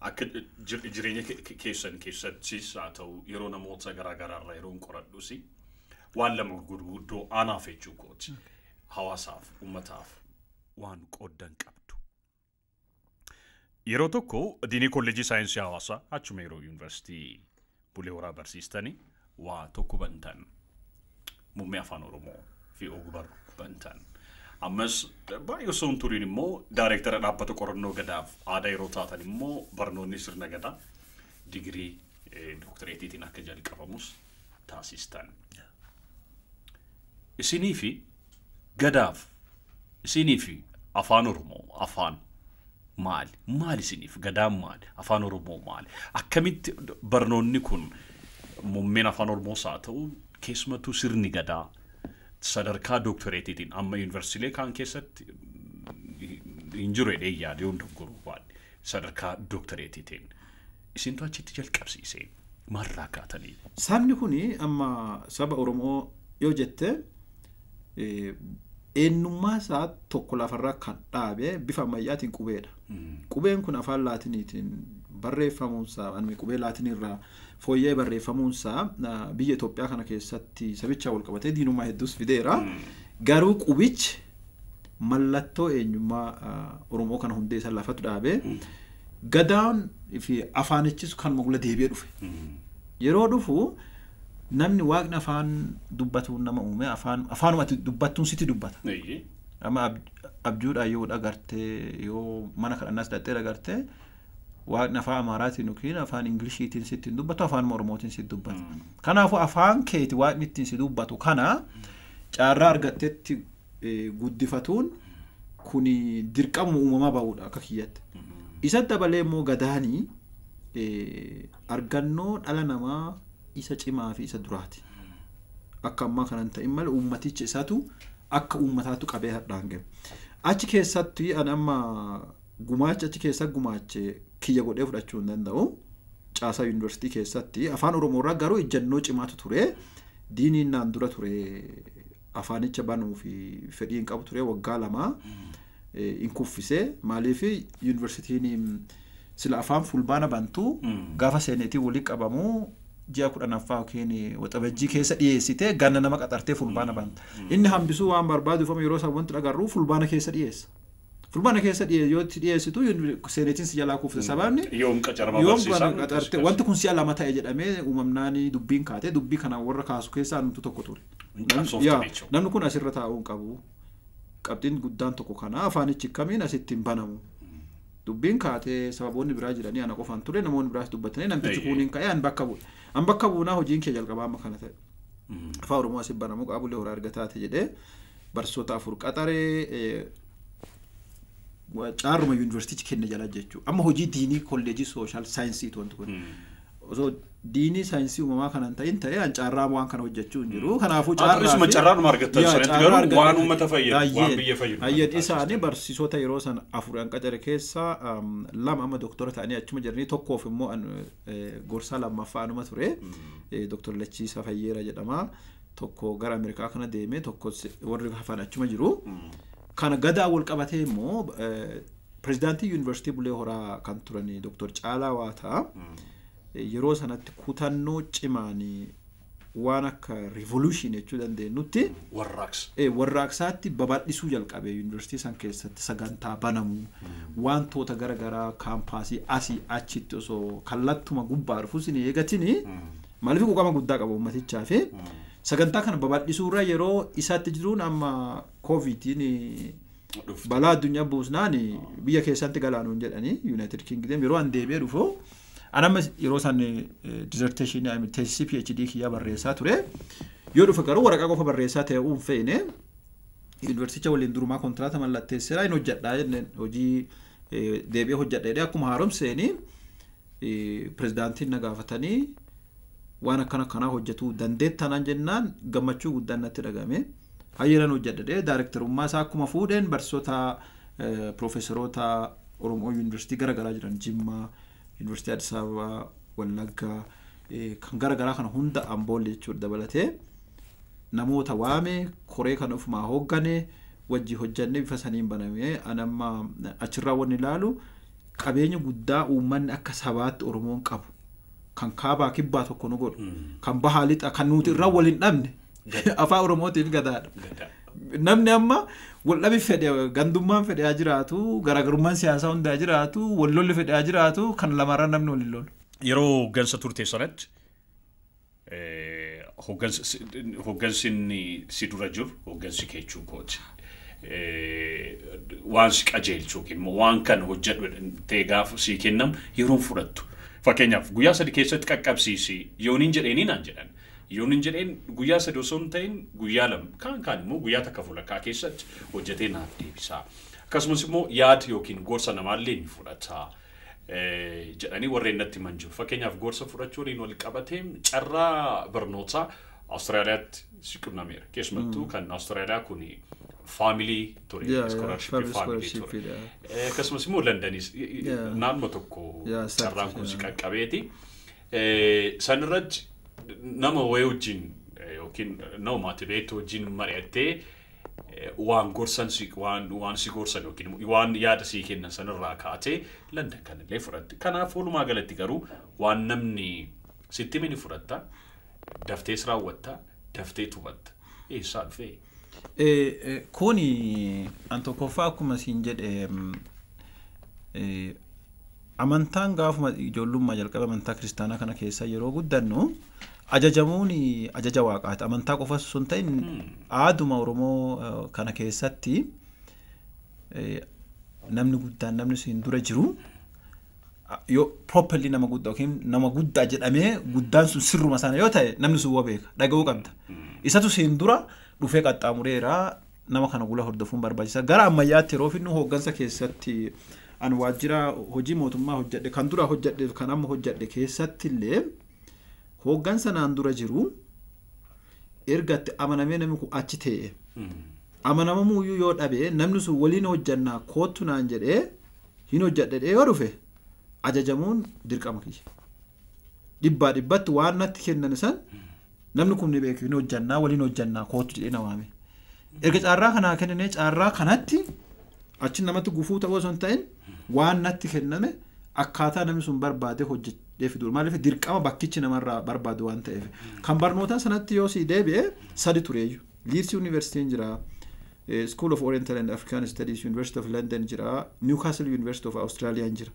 akka jireenya keessan keessattis haa ta'u yeroo namoota garaagaraarraa yeroo qoradhus waan lama gurguddoo anaaf jechuu kooti. Hawaasaaf, uummataaf waan qooddan qabdu. Yeroo tokko diinii kolleejii saayinsii hawaasaa achuma yeroo yuunivarsiitii Bulee Horaa barsiistanii waa tokko bantan. Muummee afaan Oromoo fi ogbarruu bantan. Ammas baay'ee osoo hin turiin immoo daayireektara dhaabbata qorannoo gadaaf aadaa yeroo taatan immoo barnoonni sirna gadaa digirii dooktareetiitiin akka jalqabamus taasistan. Isinii fi gadaaf isinii fi afaan Oromoo afaan maali? Maali isiniif gadaan maali? Afaan Oromoo maali? Akkamitti barnoonni kun muummeen afaan Oromoos haa ta'u keessumattuu sirni gadaa sadarkaa dooktareetiitiin amma yuunivarsiilee kaan keessatti hin jiru jedhee yaadee hunda goruu baadhe sadarkaa dooktareetiitiin isintu achitti jalqabsiisee maalirraa kaatanii? Sabni kuni amma saba Oromoo yoo jette eenyummaa isaa tokko lafarraa kan dhaabe bifa ammayyaatiin qubeedha. Qubeen kun afaan laatiniitiin barreeffamuunsaa qubee laatiniirraa fooyya'ee barreeffamuunsaa biyya Itoophiyaa kana keessatti sabicha wal qabatee diinummaa hedduus fideera. Garuu qubichi mallattoo eenyummaa Oromoo kana hundee isa lafatu dhaabe. Gadaan fi afaanichis kan mogla deebi'ee dhufe. Yeroo dhufu namni waaqni afaan dubbatuun nama uume afaanumatti dubbattuun sitti dubbata. Amma abjuudhaan yoo dhagartee yoo mana kadhannaas dhattee dhagartee waaqni afaan Amaaraatiin yookiin afaan Ingiliishiitiin sitti hin dubbatu afaan Oromootiin sitti dubbata. Kanaafuu afaan keeti waaqni ittiin si dubbatu kana carraa argatteetti guddifatuun kuni dirqama uumamaa ba'uudha akka kiyyatti. Isa dabalee immoo gadaanii argannoo dhala namaa isa cimaa fi isa duraati. Akka ammaa kanan ta'in malee uummaticha isaatu akka uummataatu qabee hadhaan gahe. Achi keessatti ani amma gumaacha achi keessa gumaache kiyya godhee fudhachuu hin danda'u. Caasaa yuunivarsiitii keessatti afaan Oromoo irraa garuu ejjennoo cimaatu ture. Diiniin naan dura ture afaanicha banuu fi fedhii hin qabu ture waggaa 2 hin kuffisee maaliif yuunivarsiitiin sila afaan fulbaana bantu gaafa seeneetii walii qabamuu ji'a 10ffaa yookiin waxabajjii keessa dhiyeessitee ganna nama qaxartee fulbaana banta. Inni hambisuu waan barbaaduuf yeroo isaan wanti agarru fulbaana keessa dhiyeessa. Fulbaana keessa yoo dhiyeessitu seeneetiin si jalaa kuufte sababni yoom qacarama barsiisaa wanti kun si'a 2 ta'e jedhamee uumamnaan dubbiin kaate dubbii kana warra kaasu keessaa numtu tokko ture. Namni kun asirra taa'uu hin qabu. Qabxiin guddaan tokko kana afaanichi kamiin asitti hin banamu. Dubbiin kaatee sababoonni biraa jiranii ana qofaan ture namoonni biraas dubbatanii namtichi kuuniin ka'ee an bakka bu'e. An bakka buunaa hojiin kee jalqabaa amma kana ta'e. Afaan Oromoo asii banamuu qabu Bulee Horaa erga taate jedhee barsiisota 4 qaxaree caarruma yuunivarsiitichi kenne jala jechuudha. Amma hojii diinii kolleejii sooshaal saayinsiitu wanti kun. Osoo diinii saayinsii uumamaa kanan ta'in ta'e an carraa waan kana hojjechuu hin jiru. Kanaafuu carraa carraadhuma argattan sanatti garuu waan uummata fayyadu waan biyya fayyadu. Ayyeen isaanii barsiisota yeroo sana 4 an qacare keessaa 2 amma doktora ta'anii achuma jiranii tokkoof immoo gorsaa 2ffaa anuma ture. Doktor Lachiisaa Fayyeera jedhama. Tokko gara Ameerikaa kana deeme tokko warri hafan achuma jiru. Kana gadaa wal qabatee immoo pirezidaantii yuunivarsiitii Bulee Horaa kan turan Doktor Caalaa Waataa yeroo sanatti kutannoo cimaan waan akka revolution jechuu dandeenyutti warraaqsaatti babal'isuu jalqabe yuunivarsiitii san keessatti sagantaa banamuu wantoota garaagaraa kaampaasii asii achitti osoo kallattuma gubbaa dhufuus hin eegatini maaliif quuqama guddaa qaba uummatichaa fi sagantaa kana babal'isuu irra yeroo isaatti jiruun amma koovidiin balaa addunyaa buusnaan biyya keessatti galaanuun jedhanii United Kingdom yeroo an deebi'ee dhufu An amma yeroo san dissertation teessii PhD kiyyaa barreessaa ture. Yoo dhufe garuu waraqaa qofa barreessaa ta'e uun feene yuunivarsiiticha waliin durumaa kontiraata mallatteesseera hin hojjedhaa jenneen hojii Deebi'ee hojjedha jedhee akkuma haaromseeni pirezidaantiin na gaafatanii waan akkana akkanaa hojjetuu dandeettanaan jennaan gammachuu guddaan natti dhagahame. Hayyeeran hojjedha jedhee daayirektarummaa isaa akkuma fuudheen barsiisota piroofeesaroota Oromoo yuunivarsiitii garaagaraa jiran Jimmaa, yuunivarsiitii Addis Ababaa, Wallaggaa kan garaagaraa kana hunda Amboolle jechuudha dabalatee namoota waame koree kana ofumaa hooggane wajji hojjannee bifa saniin baname. Ani amma achirraa wanni ilaalu qabeenya guddaa uummanni akka sabaatti Oromoon qabu kan kaabaa kibbaa tokko nu godhu kan bahaa lixa kan nuti irraa wal hin dhabne afaan Oromootiif gadaadha. Namni amma wal dhabi fedhe gandummaan fedhe haa jiraatu garaagarummaan siyaasaa hundi haa jiraatu wal lolli fedhe haa jiraatu kan lamarraa namni wal hin lolu. Yeroo hooggansa turte sanatti hooggansi inni si dura jiru hooggansi keechuu kooti. Waan si qajeelchu yookiin immoo waan kana hojjedhu ta'e gaafa sii kennamu yeroon fudhattu. Fakkeenyaaf guyyaa 3 keessatti qaqqabsiisi yooniin jedheeni naan jedhan. Yooniin jedheen guyyaa 3 osoo hin ta'in guyyaa 2 kaan immoo guyyaa 1 fulakkaa keessatti hojjetee naaf deebisa. Akkasumas immoo yaada yookiin gorsa namaallee ni fudhata. Jedhanii warreen natti himan jiru. Fakkeenyaaf gorsa fudhachuu waliin wal qabatee carraa barnootaa Awustiraaliyaatti si qunnameera. Keessumattuu kan Awustiraaliyaa kun faamilii ture, iskoolaarshippii faamilii ture. Akkasumas immoo Londonis naannoo tokko carraan kun si qaqqabeeti. Sanirratti nama wayii wajjin yookiin nama maatii beektu wajjin mari'attee waan gorsan waan si gorsan yookiin waan yaada sii kennan sanirraa kaatee London kanallee fudhatte. Kanaaf walumaa galatti garuu waan namni sitti hime ni fudhatta, daftees raawwatta, daftee tubatta. Eessaa dhufee? Kuni an tokkoffaa akkuma siin jedhe amantaan gaafuma ijoollummaa jalqabe amantaa kiristaanaa kana keessa yeroo guddannu ajajamuun ajaja waaqaati. Amantaa qofa osoo hin ta'in aaduma Oromoo kana keessatti namni guddaan namni siin dura jiru yoo properly nama guddaa yookiin nama guddaa jedhamee guddaan sun sirruma sana yoo ta'e namni sun waa beeka dhaga'uu qabda. Isatu siin dura dhufee qaxxaamureera nama kana gula hordofuun barbaachisa. Gara ammayyaatti yeroo finnu hooggansa keessatti an waajjira hojii mootummaa hojjedhe kan dura hojjedhe kan amma hojjedhe keessatti illee hooggansa naan dura jiru erga itti amanamee namni kun achi ta'e amanamamuuyyuu yoo dhabe namni sun waliin hojjannaa kootu naan jedhee hin hojjedhe yoo dhufe ajajamuun dirqama kiyya. 100% waan natti kennan san namni kun ni beeku hin hojjannaa waliin hojjannaa kootu jedhee na waame. Erga carraa kanaa kennee carraa kanatti achi namatti gufuu ta'uu osoo hin ta'in waan natti kenname akkaataa namni sun barbaade hojjedhee fidu. Maaliif dirqama bakkichi namarraa barbaadu waan ta'eef. Kan barnootaa sanatti yoo sii deebi'e 3 tureeyyu. Leeds University jira, School of Oriental and African Studies University of London jira, Newcastle University of Australia jira.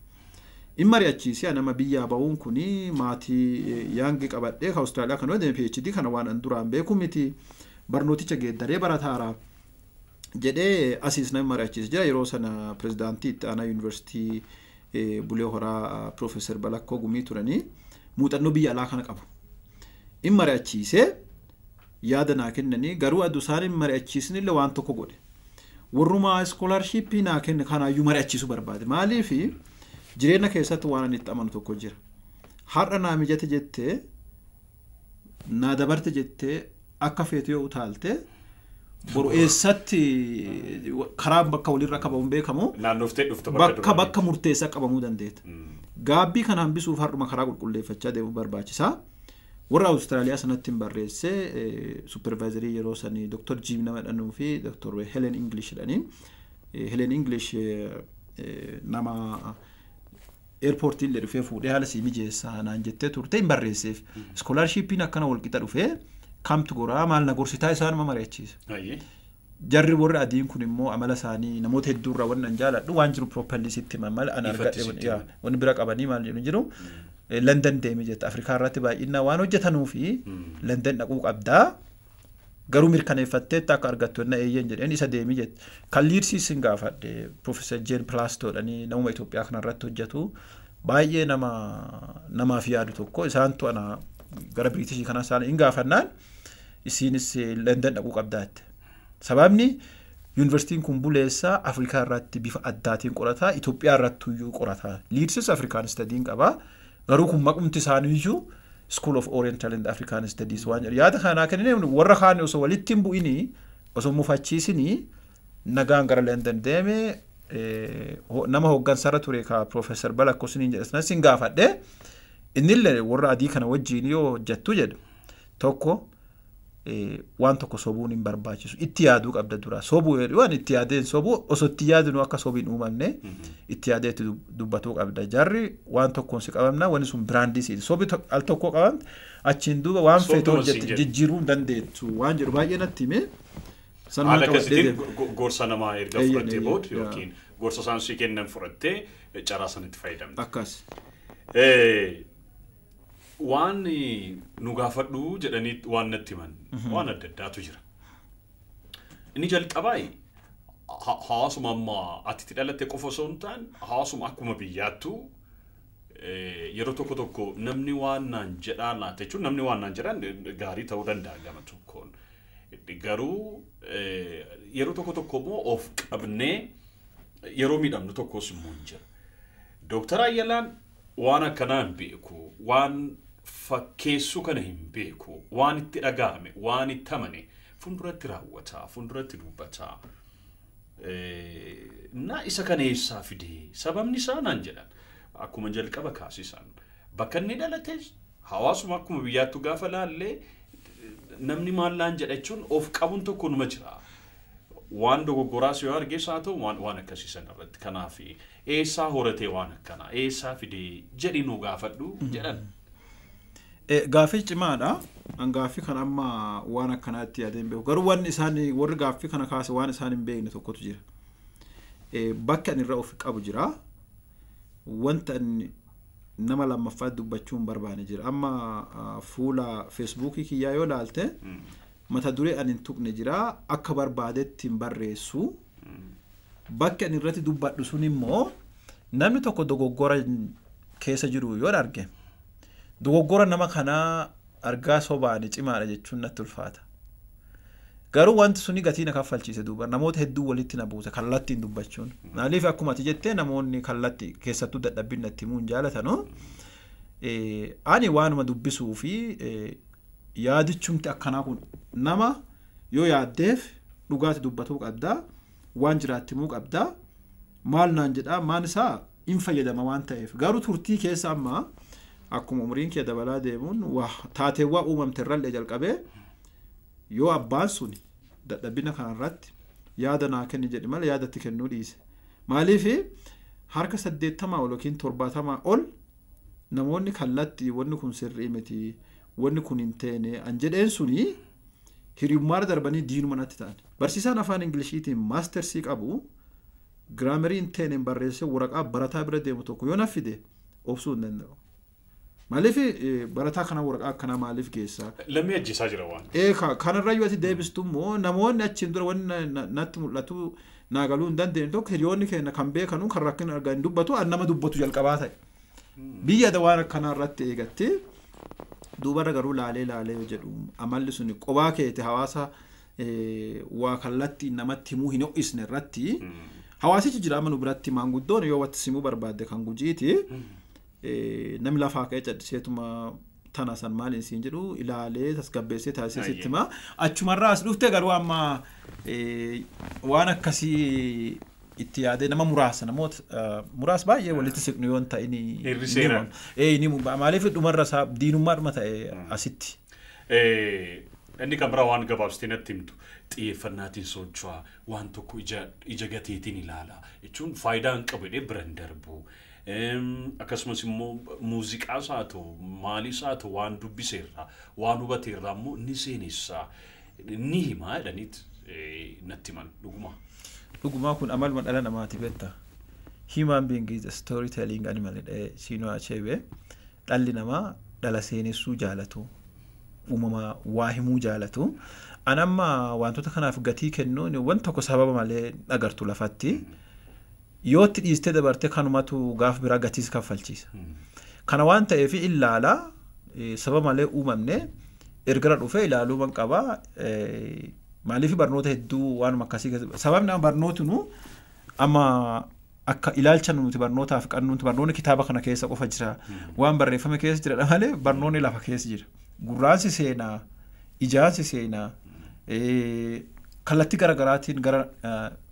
In mari'achiisee nama biyyaa ba'uun kuni maatii yaangi qabadhee ka Austraaliyaa kan hojjete PhD kana waan an duraan beeku miti barnooticha geeddaree barataara jedhee asiis nama mari'achiise jira. Yeroo sana pirezidaantii itti aanaa yuunivarsiitii Bulee Horaa Piroofeesar Balakkoo Gumii turanii muuxannoo biyya alaa kana qabu. In mari'achiisee yaada naa kennanii garuu aduu isaan hin mari'achiisnillee waan tokko godhe. Warrumaa iskoolaarshiippii naa kenne kanaayyuu mari'achiisuu barbaade. Maaliif jireenya keessatti waan ani itti amanu tokko jira. Har'a naa mijate jettee naa dabarte jettee akka feetu yoo utaalte boru eessatti karaan bakka walirra qabamuun beekamu naannoftee dhuftu bakka bakka murteessaa qabamuu dandeetta. Gaabbii kana hambisuuf har'uma karaa qulqulleeffachaa deemuu barbaachisaa. Warra Awustiraaliyaa sanatti hin barreesse supervisorii yeroo sanii Dr. Jim nama jedhanuu fi Dr. Helen English jedhanii. Helen English nama eerpoortiin illee dhufee fuudhee haala sii mijeessaa naan jettee turte hin barreesseef. Iskoolaarshiippiin akkana walqixa dhufee kamtu goraa maal na gorsitaa isaanuma mari'achiisa. Jarri warri adiin kun immoo amala isaanii namoota hedduurraa waan an jaaladhu waan jiru properly sitti himan malee an argadhe wanni bira qabanii maal jedhu jiru. London deeme jette Afrikaa irratti baay'inaan waan hojjetanuu fi London dhaquu qabdaa. Garuu mirkaneeffatteetta akka argattu na eeyyan jedheen isa deemi jette. Kan Liidsiis hin gaafadhe Professor Jane Plastow jedhanii namuma Itoophiyaa kanarratti hojjetu baay'ee nama namaaf yaadu tokko isaantu ana gara Biriitishii kana isaan hin gaafannaan isiinis London dhaquu qabdaa jette. Sababni Yuunivarsiitiin kun buleessa Afrikaa irratti bifa addaatiin qorata, Itoophiyaa irratti iyyuu qorata. Liidsis African Studies qaba. Garuu kun maqumti isaaniiyyuu School of Oriental and African Studies waan jedhu. Yaada kanaa kennine warra kaan osoo walitti hin bu'inii, osoo mufachiisinii nagaan gara London deeme, nama hooggansarra ture ka Professor Balakkoo siniin jedhe sanas hin gaafadhe. Innillee warra adii kana wajjin yoo hojjettu jedhe tokko waan tokko sobuun hin barbaachisu. Itti yaaduu qabda dura. Sobuu waan itti yaadeen sobuu osoo itti yaadinu akka sobiin uumamne itti yaadee itti dubbatuu qabda. Jarri waan tokkoon si qabamna, wanni sun brand siiti. Sobi al tokko qabamte achiin duuba waan feetoo hojjette jijjiiruu hin dandeettu waan jedhu baay'ee natti hime. Haala akkasiitiin gorsa namaa erga fudhattee booda yookiin gorsa isaan sii kennan fudhattee carraa sanatti fayyadamte. Akkas. Waan nu gaafadhu jedhanii waan natti himan waan adda addaatu jira. Inni jalqabaa hawaasuma ammaa ati itti dhalatte qofa osoo hin taane hawaasuma akkuma biyyaattu yeroo tokko tokko namni waan naan jedhaa laata jechuun namni waan naan jedhaan gaarii ta'uu danda'a gama tokkoon. Garuu yeroo tokko tokko immoo of qabnee yeroo miidhamnu tokkos immoo hin jira. Dooktar Ayyalaan waan akkanaa hin beeku, waan fakkeessuu kana hin beeku, waan itti dhaga'ame, waan itti amane fuulduratti raawwata, fuulduratti dubbata. Na isa kana eessaa fidee? Sababni isaa naan jedhan akkuma jalqaba kaasisan bakka inni dhalates hawaasuma akkuma biyyaattu gaafa laallee namni maallaan jedha jechuun of qabuun tokko numa jira. Waan dogoggoraas yoo argees haa ta'u waan akkasii sana irratti kanaaf eessaa horatee waan akkanaa eessaa fidee jedhi nu gaafadhu jedhan. Gaaffii cimaadha. An gaaffii kana amma waan akkanaatti yaadee hin beeku. Garuu wanni isaan warri gaaffii kana kaase waan isaan hin beekne tokkotu jira. Bakka ani irra of qabu jira. Wanta ani nama lammaffaa dubbachuu hin barbaanne jira. Amma fuula Feesbuukii kiyyaa yoo ilaalte mata duree ani hin tuqne jira. Akka barbaadetti hin barreessu. Bakki ani irratti dubbadhu sun immoo namni tokko dogoggora keessa jiru yoo arge dogoggora nama kanaa argaa sobaani cimaadha jechuun natti ulfaata. Garuu wanti suni gatii na kaffalchiise duuba namoota hedduu walitti na buuse kallattiin dubbachuun. Maaliif akkuma ati jettee namoonni kallatti keessattuu dadhabbiin natti himuu hin jaalatanu. Ani waanuma dubbisuu fi yaadichumti akkanaa kun nama yoo yaaddeef dhugaati dubbatuu qabdaa, waan jiraatti himuu qabdaa, maal naan jedhaa maan isaa hin fayyadama waan ta'eef. Garuu turtii keessa amma akkuma umriin kee dabalaa deemuun taateewwan uumamte irrallee jalqabee yoo abbaan sun dadhabina kanarratti yaada naa kenni jedhe malee yaadatti kennuu dhiise. Maaliif harka 80 ol yookiin 70 ol namoonni kallattii wanni kun sirrii miti, wanni kun hin teene an jedheen suni hiriyummaarra darbanii diinuma natti ta'an. Barsiisaan afaan Ingiliishiitiin maastersii qabu giraamarii hin teeneen barreessee waraqaa barataa bira deemu tokko yoo na fide obsuu hin danda'u. Maaliif barataa kana waraqaa akkanaa maaliif geessaa? Lammii ajjeesaa jira waan. Kanarra yoo ati deebistu immoo namoonni achiin dura wanni natti mul'atu naa galuu hin dandeenye tokko hiriyoonni keenya kan beekanu kan rakkina argaa hin dubbatu an nama dubbatu jalqabaa ta'e. Biyya waan akkanaa irratti eegatte duubarra garuu laalee laalee jedhu amalli suni qobaa keete hawaasa waa kallattii namatti himuu hin ho'isne irratti hawaasichi jira amma nu biratti maanguddoon yoo watti simuu barbaadde kan Gujiiti. Namni lafaa ka'ee cadhiseetuma tana san maaliin siin jedhu ilaalee tasgabbeessee taasisee sitti hima. Achumarraa as dhufte garuu amma waan akkasii itti yaadee nama muraasa namoota muraasa baay'ee walitti siqnu yoo hin ta'in Hir'iseera. Ni maaliif dhumarra isaa diinummaadhuma ta'e asitti. Inni kan biraa waan gabaabsitee natti himtu xiyyeeffannaatiin socho'a, waan tokko ija gateetiin ilaala jechuun faayidaa hin qabu jedhee bira hin darbu. Akkasumas immoo muuziqaas haa ta'u maaliis haa ta'u waan dubbiseerraa waan hubateerraa immoo ni seenessaa ni himaa jedhaniit natti himan dhuguma. Dhugumaa kun amaluma dhala namaati beektaa. Human being is a storytelling animal jedhee Chinua Achebe. Dhalli namaa dhala seenessuu jaalatu. Uumama waa himuu jaalatu. An amma wantoota kanaaf gatii kennuun waan tokko sababa malee agartu lafatti. Yoo itti dhiistee dabarte kanumatu gaaf biraa gatiis kaffalchiisa. Kana waan ta'eef ilaala sababa malee uumamne ergara dhufee ilaaluu man qabaa. Maaliif barnoota hedduu waanuma akkasii sababni amma barnootinu amma akka ilaalcha nuti barnootaaf qabnutti barnoonni kitaaba kana keessa qofa jira. Waan barreeffame keessa jira malee barnoonni lafa keessa jira. Gurraansi seenaa, ijaansi seenaa, kallattii garaagaraatiin gara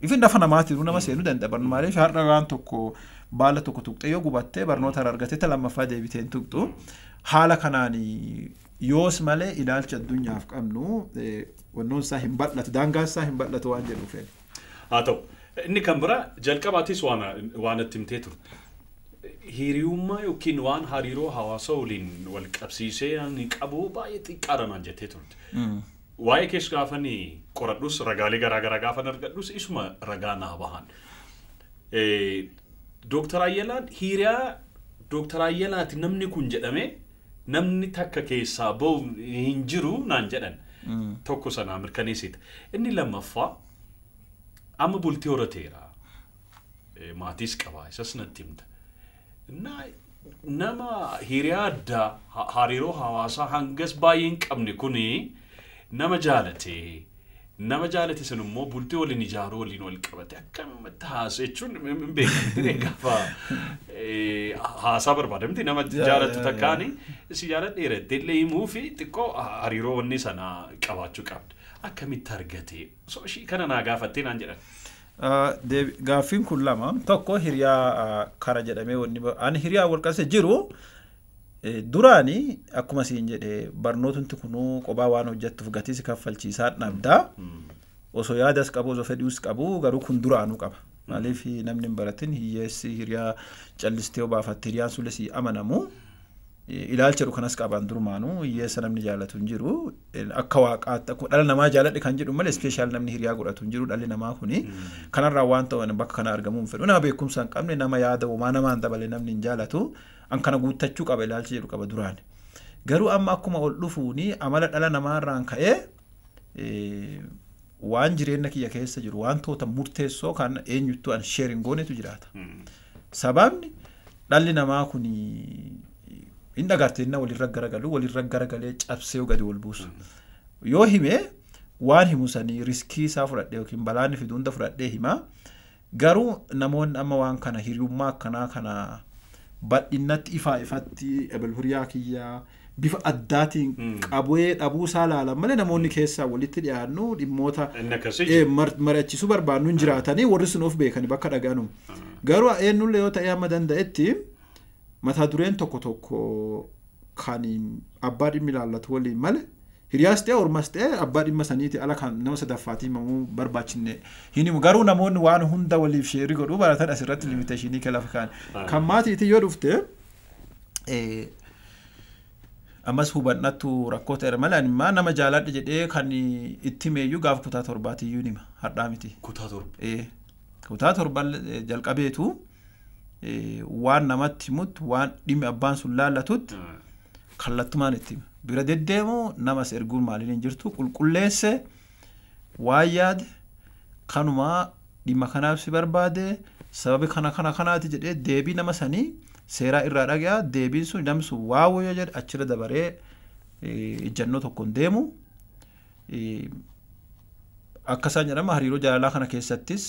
ifin lafa namaatiin nama seenuu danda'a. Barnoonni maaliif har'a waan tokko baala tokko tuqxee yoo gubattee barnoota irraa argattee ta lammaffaa deebitee hin tuqxu. Haala kanaan yoos malee ilaalcha addunyaaf qabnu wannoon isaa hin bal'atu, daangaan isaa hin bal'atu waan jedhuuf. Haa ta'u, inni kan biraa jalqabaatis waan itti himtee turte. Hiriyummaa yookiin waan hariiroo hawaasa waliin wal qabsiisee ani qabu baay'ee xiqqaadha naan jettee turte. Waa'ee keessa gaafani qoradhus ragaalee garaagaraa gaafan argadhus isuma ragaa naa bahan. Dooktar Ayyalaan hiriyaa Dooktar Ayyalaati namni kun jedhamee namni takka keessaa bahu hin jiru naan jedhan. Tokko sanaa mirkaneessita. Inni lammaffaa amma bultii horateera. Maatiis qaba isas natti himta. Nama hiriyaa addaa hariiroo hawaasaa hangas baay'ee hin qabne kuni nama jaalate sun immoo bultii waliin ijaaruu waliin wal qabate akkamatti haasa jechuun hin beekamti gaafa haasaa barbaadamti nama jaalatu takkaani si jaaladheera illee himuu fi xiqqoo hariiroo wanni sana qabaachuu qabda. Akkamitti argate? So ishii kana naa gaafattee naan jedhan. Gaaffiin kun lama. Tokko hiriyaa kara jedhamee wanni ani hiriyaa wal qabsiise jiru duraani akkuma siin jedhe barnootumti kunuu qophaa waan hojjettuuf gatii si kaffalchiisaa dhabdaa. Osoo yaadas qabu osoo fedhiis qabu garuu kun duraanuu qaba. Maaliif namni hin baratin hiyyeessi hiriyaa callistee obaafatte hiriyaan sunis si amanamu. Ilaalcha jedhu kanas qaban durumaanuu hiyyeessa namni jaalatu hin jiru. Akka waaqaatti akkuma dhala namaa jaaladhe kan jedhu malee ispeeshaal namni hiriyaa godhatu hin jiru dhalli namaa kuni. Kanarraa waan ta'an bakka kana argamuu hin fedhu. Nama beekumsa hin qabne nama yaada homaa namaan dabale namni hin jaalatu. An kana guuttachuu qaba ilaalcha jedhu qaba duraan. Garuu amma akkuma ol dhufuuni amala dhala namaarraan ka'ee waan jireenya kiyya keessa jiru wantoota murteessoo kan eenyuttuu an sheerin goonetu jiraata. Sababni dhalli namaa kuni hin dhagarte inni walirra garagalu walirra garagalee cabsee gadi wal buusu. Yoo hime waan himu sanii riskii isaa fudhadhee yookiin balaan fidu hunda fudhadhee hima. Garuu namoonni amma waan kana hiriyummaa akkanaa kana bal'inatti ifaa ifatti ebel hiriyaa kiyyaa bifa addaatiin qabee dhabuu isaa laalan malee namoonni keessaa walitti dhiyaannu dhimmoota mari'achisuu barbaannu hin jiraatanii warri sun of beekani bakka dhaga'anu. Garuu eenyullee yoo ta'e amma danda'etti mataa dureen tokko tokko kan abbaa dhimmi ilaallatu waliin malee hiriyaas ta'e ormas ta'e abbaa dhimma saniiti ala kan nama sadaffaatii himamuu barbaachinne hin himu. Garuu namoonni waan hunda waliif sheerii godhuu baratan asirratti limiteeshinii kee lafa kaan. Kan maatiitii yoo dhufte ammas hubannattu rakkoo ta'eera malee ani immoo nama jaaladhe jedhee kan itti himeeyyuu gaafa kutaa torbaatiyyuu nima har'aa miti. Kutaa torba? Kutaa torban jalqabeetu waan namatti himutti waan dhimmi abbaan sun laallatutti kallattumaan itti hima. Bira deddeemu namas erguun maaliin hin jirtu qulqulleesse waan yaade kanumaa dhimma kanaaf si barbaade sababi kana kana kanaati jedhee deebii nama sanii seeraa irraa dhaga'a deebiin sun namni sun waa wayya jedhe achirra dabaree ejjannoo tokkoon deemu. Akka isaan jedhama hariiroo jaalalaa kana keessattis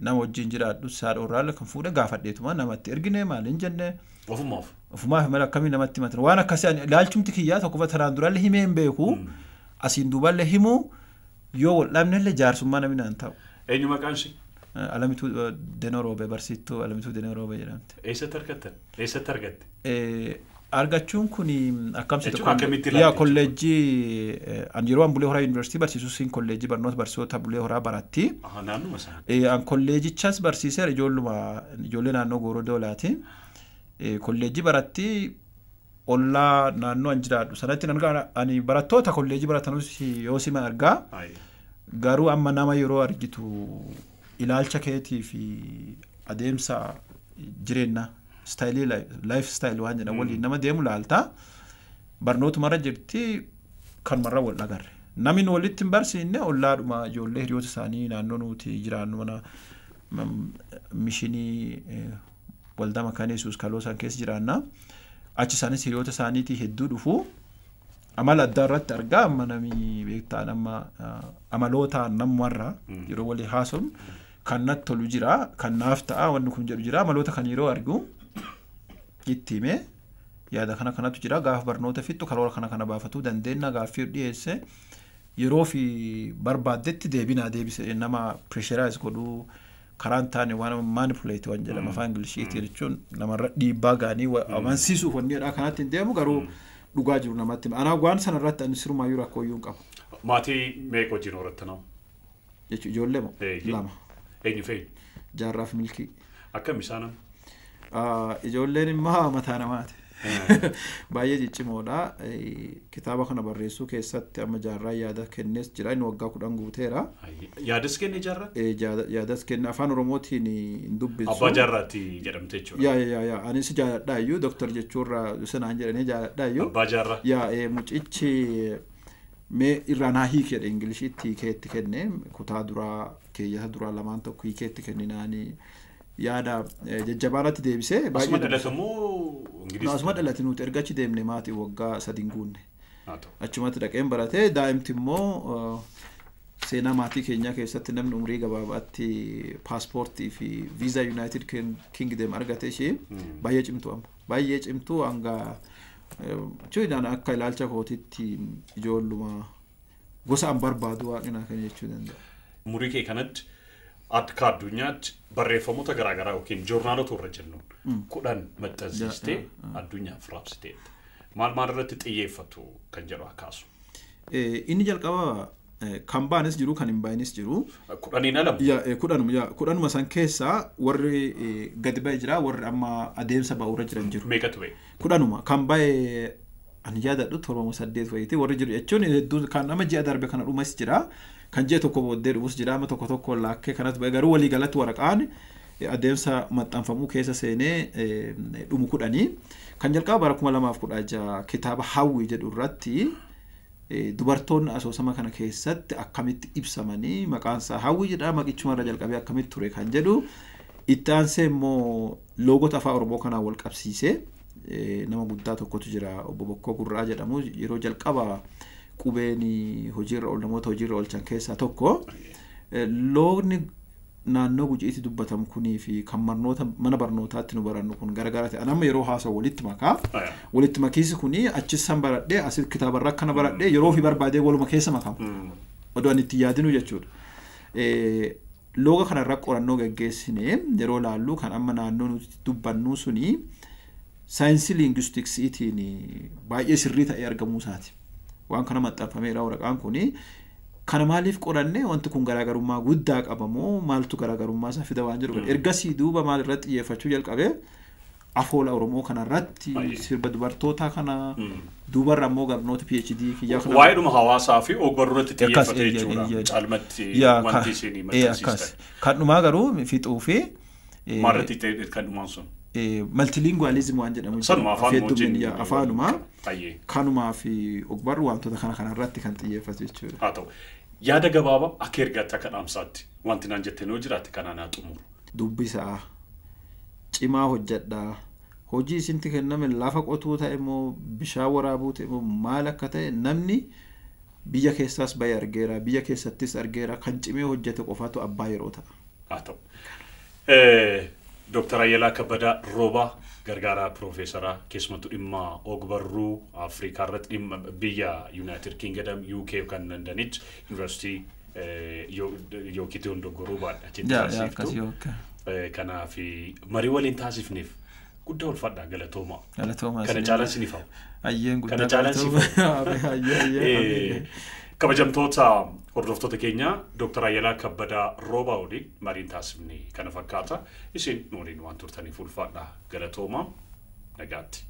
nama wajjin jiraadhu saadha orraalle kan fuudhe gaafadheetuma namatti ergine maaliin jenne. Ofumaaf. Ofumaaf malee akkamii namatti himatan waan akkasii ilaalchumti kiyyaa tokko tanaan durallee himee hin beeku asiin duuballee himuu yoo wal dhabnellee jaarsummaa namni naan ta'u. Eenyu maqaan ishee? Alamituu Denoroobe barsiiftuu Alamituu Denoroobe jedhamti. Eessatti argattan? Eessatti argatte? Argachuun kun akkamsi tokko yaa kolleejjii an yeroo an Bulee Horaa Yuunivarsiitii barsiisu siin kolleejjii barnoota barsiisota Bulee Horaa baratti. Naannuma sana. An kolleejichas barsiiseera ijoolluma ijoollee naannoo Gooroo Doolaati. Kolleejjii baratti ollaa naannoo an jiraadhu sanatti ani barattoota kolleejjii baratanus yoo sima argaa. Garuu amma nama yeroo argitu ilaalcha keetii fi adeemsa jireenyaa staayilii laayif staayil waan jedhan waliin nama deemu laalta barnootumarra jirti kanumarra wal agarre. Namni nu walitti hin barsiisne ollaadhuma ijoollee hiriyoota isaanii naannoo nuti jiraannu mana mishinii waldaa Makaana Yesuus kaloo isaan keessa jiraanna. Achi isaanis hiriyoota isaaniitii hedduu dhufu. Amala addaa irratti argaa amma namni beektaan amma amaloota namumarra yeroo walii haasofnu kan natti tolu jira kan naaf ta'a wanni kun jedhu jira amaloota kan yeroo argu itti himee yaada kana kanatu jira gaafa barnoota fixxu karoora kana kana baafatuu dandeenya gaaffii dhiyeesse yeroo fi barbaaddetti deebinaa deebise nama pressurize godhuu karaan taane waan manipulate waan jedhama afaan Ingiliishiitiin jechuun namarra dhiibbaa gaanii amansiisuuf wanni jedhaa kanatti hin deemu garuu dhugaa jiru namatti. Anaa waan sana irratti ani sirumaayyuu rakkoo iyyuu hin qabu. Maatii meeqa wajjin horatte nama? Jechuun ijoollee moo? Lama. Eenyu fa'i? Jaarraa fi Milkii. Akkam isaan amma? Ijoolleen immoo mataa namaati. Baay'ee ciccimoodha. Kitaaba kana barreessuu keessatti amma Jaarraa yaada kennees jira. Inni waggaa 10 guuteera. Yaadas kenne Jaarraa? Yaadas kenne afaan Oromootiin hin dubbisu. Abbaa Jaarraatti jedhamte jechuudha. Yaa anis jaaladhaa iyyuu doktor jechuurraa sanaan jedhanii jaaladhaa iyyuu. Abbaa Jaarraa. Yaa mucichi mee irraa naa hiikeedha Ingiliishiitti hiikeetti kenne kutaa duraa keeyyata duraa lamaan tokko hiikeetti kenninaanii. Yaada jajjabaanatti deebisee baay'ee. Asuma dhalatamoo Ingiliis? Asuma dhalate nuti erga achi deemne maatii waggaa 3 guunne. Achumatti dhaqeen baratee daa'imti immoo seenaa maatii keenyaa keessatti namni umrii gabaabaatti paaspoortii fi viizaa United Kingdom argate ishee baay'ee cimtuu amma. Baay'ee cimtuu hanga jechuudhaan akka ilaalcha kootitti ijoolluma gosa an barbaadu waan kana jechuu danda'a. Umurii kee kanatti akka addunyaatti barreeffamoota garaagaraa yookiin joornaalota warra jennuun 10 maxxansiistee addunyaaf raabsiteetta. Maal maal irratti xiyyeeffatu kan jedhu akkaasu? Inni jalqaba kan baanis jiru kan hin baanis jiru. 10 alama? Yaa 10 san keessaa warri gadi ba'e jira warri amma adeemsa ba'uura jiran jiru. Meeqatu ba'e? 10 kan ba'e ani yaadadhu 7 8 wayiiti warri jiru jechuun hedduun kan nama ji'a darbe kana dhumas jira. Kan ji'a tokko booddee dhumus jira amma tokko tokko laakkee kanatti ba'e garuu walii galatti waraqaan adeemsa maxxanfamuu keessa seenee dhumu 10 kan jalqaba bara 2016 kitaaba Hawwii jedhu irratti dubartoonni asoosama kana keessatti akkamitti ibsamanii maqaan isaa Hawwii jedha maqichuma irra jalqabee akkamitti ture kan jedhu itti aansee immoo loogota afaan Oromoo kanaan wal qabsiisee nama guddaa tokkotu jira obbo Bokkoo Gurraa jedhamu yeroo jalqaba qubeen hojiirra oolu namoota hojiirra oolchan keessaa tokko loogni naannoo Gujiitti dubbatamu kunii fi kan barnoota mana barnootaatti nu barannu kun garagara ta'e. Ani amma yeroo haasa'u walitti makaa walitti makiisi kunii achis san baradhee asis kitaabarra akkana baradhee yeroo fi barbaadee waluma keessa makamu odoo ani itti yaadinu jechuudha. Looga kanarra qorannoo gaggeessine yeroo laallu kan amma naannoo nuti dubbannu suni saayinsii liinguistiksiitiin baay'ee sirrii ta'ee argamuu isaati. Waan kana maxxanfameera waraqaan kuni kana maaliif qoranne wanti kun garaagarummaa guddaa qabamoo maaltu garaagarummaa isaa fida waan jedhu ergasii duuba maal irratti xiyyeeffachuu jalqabe afoola Oromoo kanarratti sirba dubartootaa kana duubarra immoo barnoota PhD kiyyaa kana waa'eedhuma hawaasaa fi ogbarruu irratti xiyyeeffate jechuudha. Caalmatti wanti isin maxxansiistan. Kan dhumaa garuu fixuu fi maalirratti kan dhumaan sun? Multilingualism waan jedhamu Sanuma afaan wajjin afaanumaa kanumaa fi ogbarruu wantoota kana kanarratti kan xiyyeeffatu jechuudha. Haa ta'u yaada gabaabaa akka ergaatti akka dhaamsaatti wanti naan jettee noo jiraatte kanaan haa xumuru. Dubbisaa cimaa hojjedhaa hojii isinti kenname lafa qotuu ta'e immoo bishaan waraabuu ta'e immoo maal akka ta'e namni biyya keessaas baay'ee argeera biyya keessattis argeera kan cimee hojjete qofaatu abbaa yeroo ta'a. Haa ta'u. Dr. Ayyalaa Kabbadaa Roobaa gargaaraa piroofeesaraa keessumattuu dhimma ogbarruu Afrikaa irratti dhimma biyya United Kingdom UK kan Londonitti yuunivarsiitii yookiin Hondogoruu baadha achitti taasiftu. Kanaaf marii waliin taasifneef guddaa ulfaadhaa galatoomaa. Kana caalaan siniif hawu. Kana caalaan siif hawu. Kabajamtoota hordoftoota keenya Dr. Ayyalaa Kabbadaa Roobaa waliin mariin taasifne kana fakkaata. Isin nu waliin waan turtaniif ulfaadhaa galatoomaa. Nagaatti.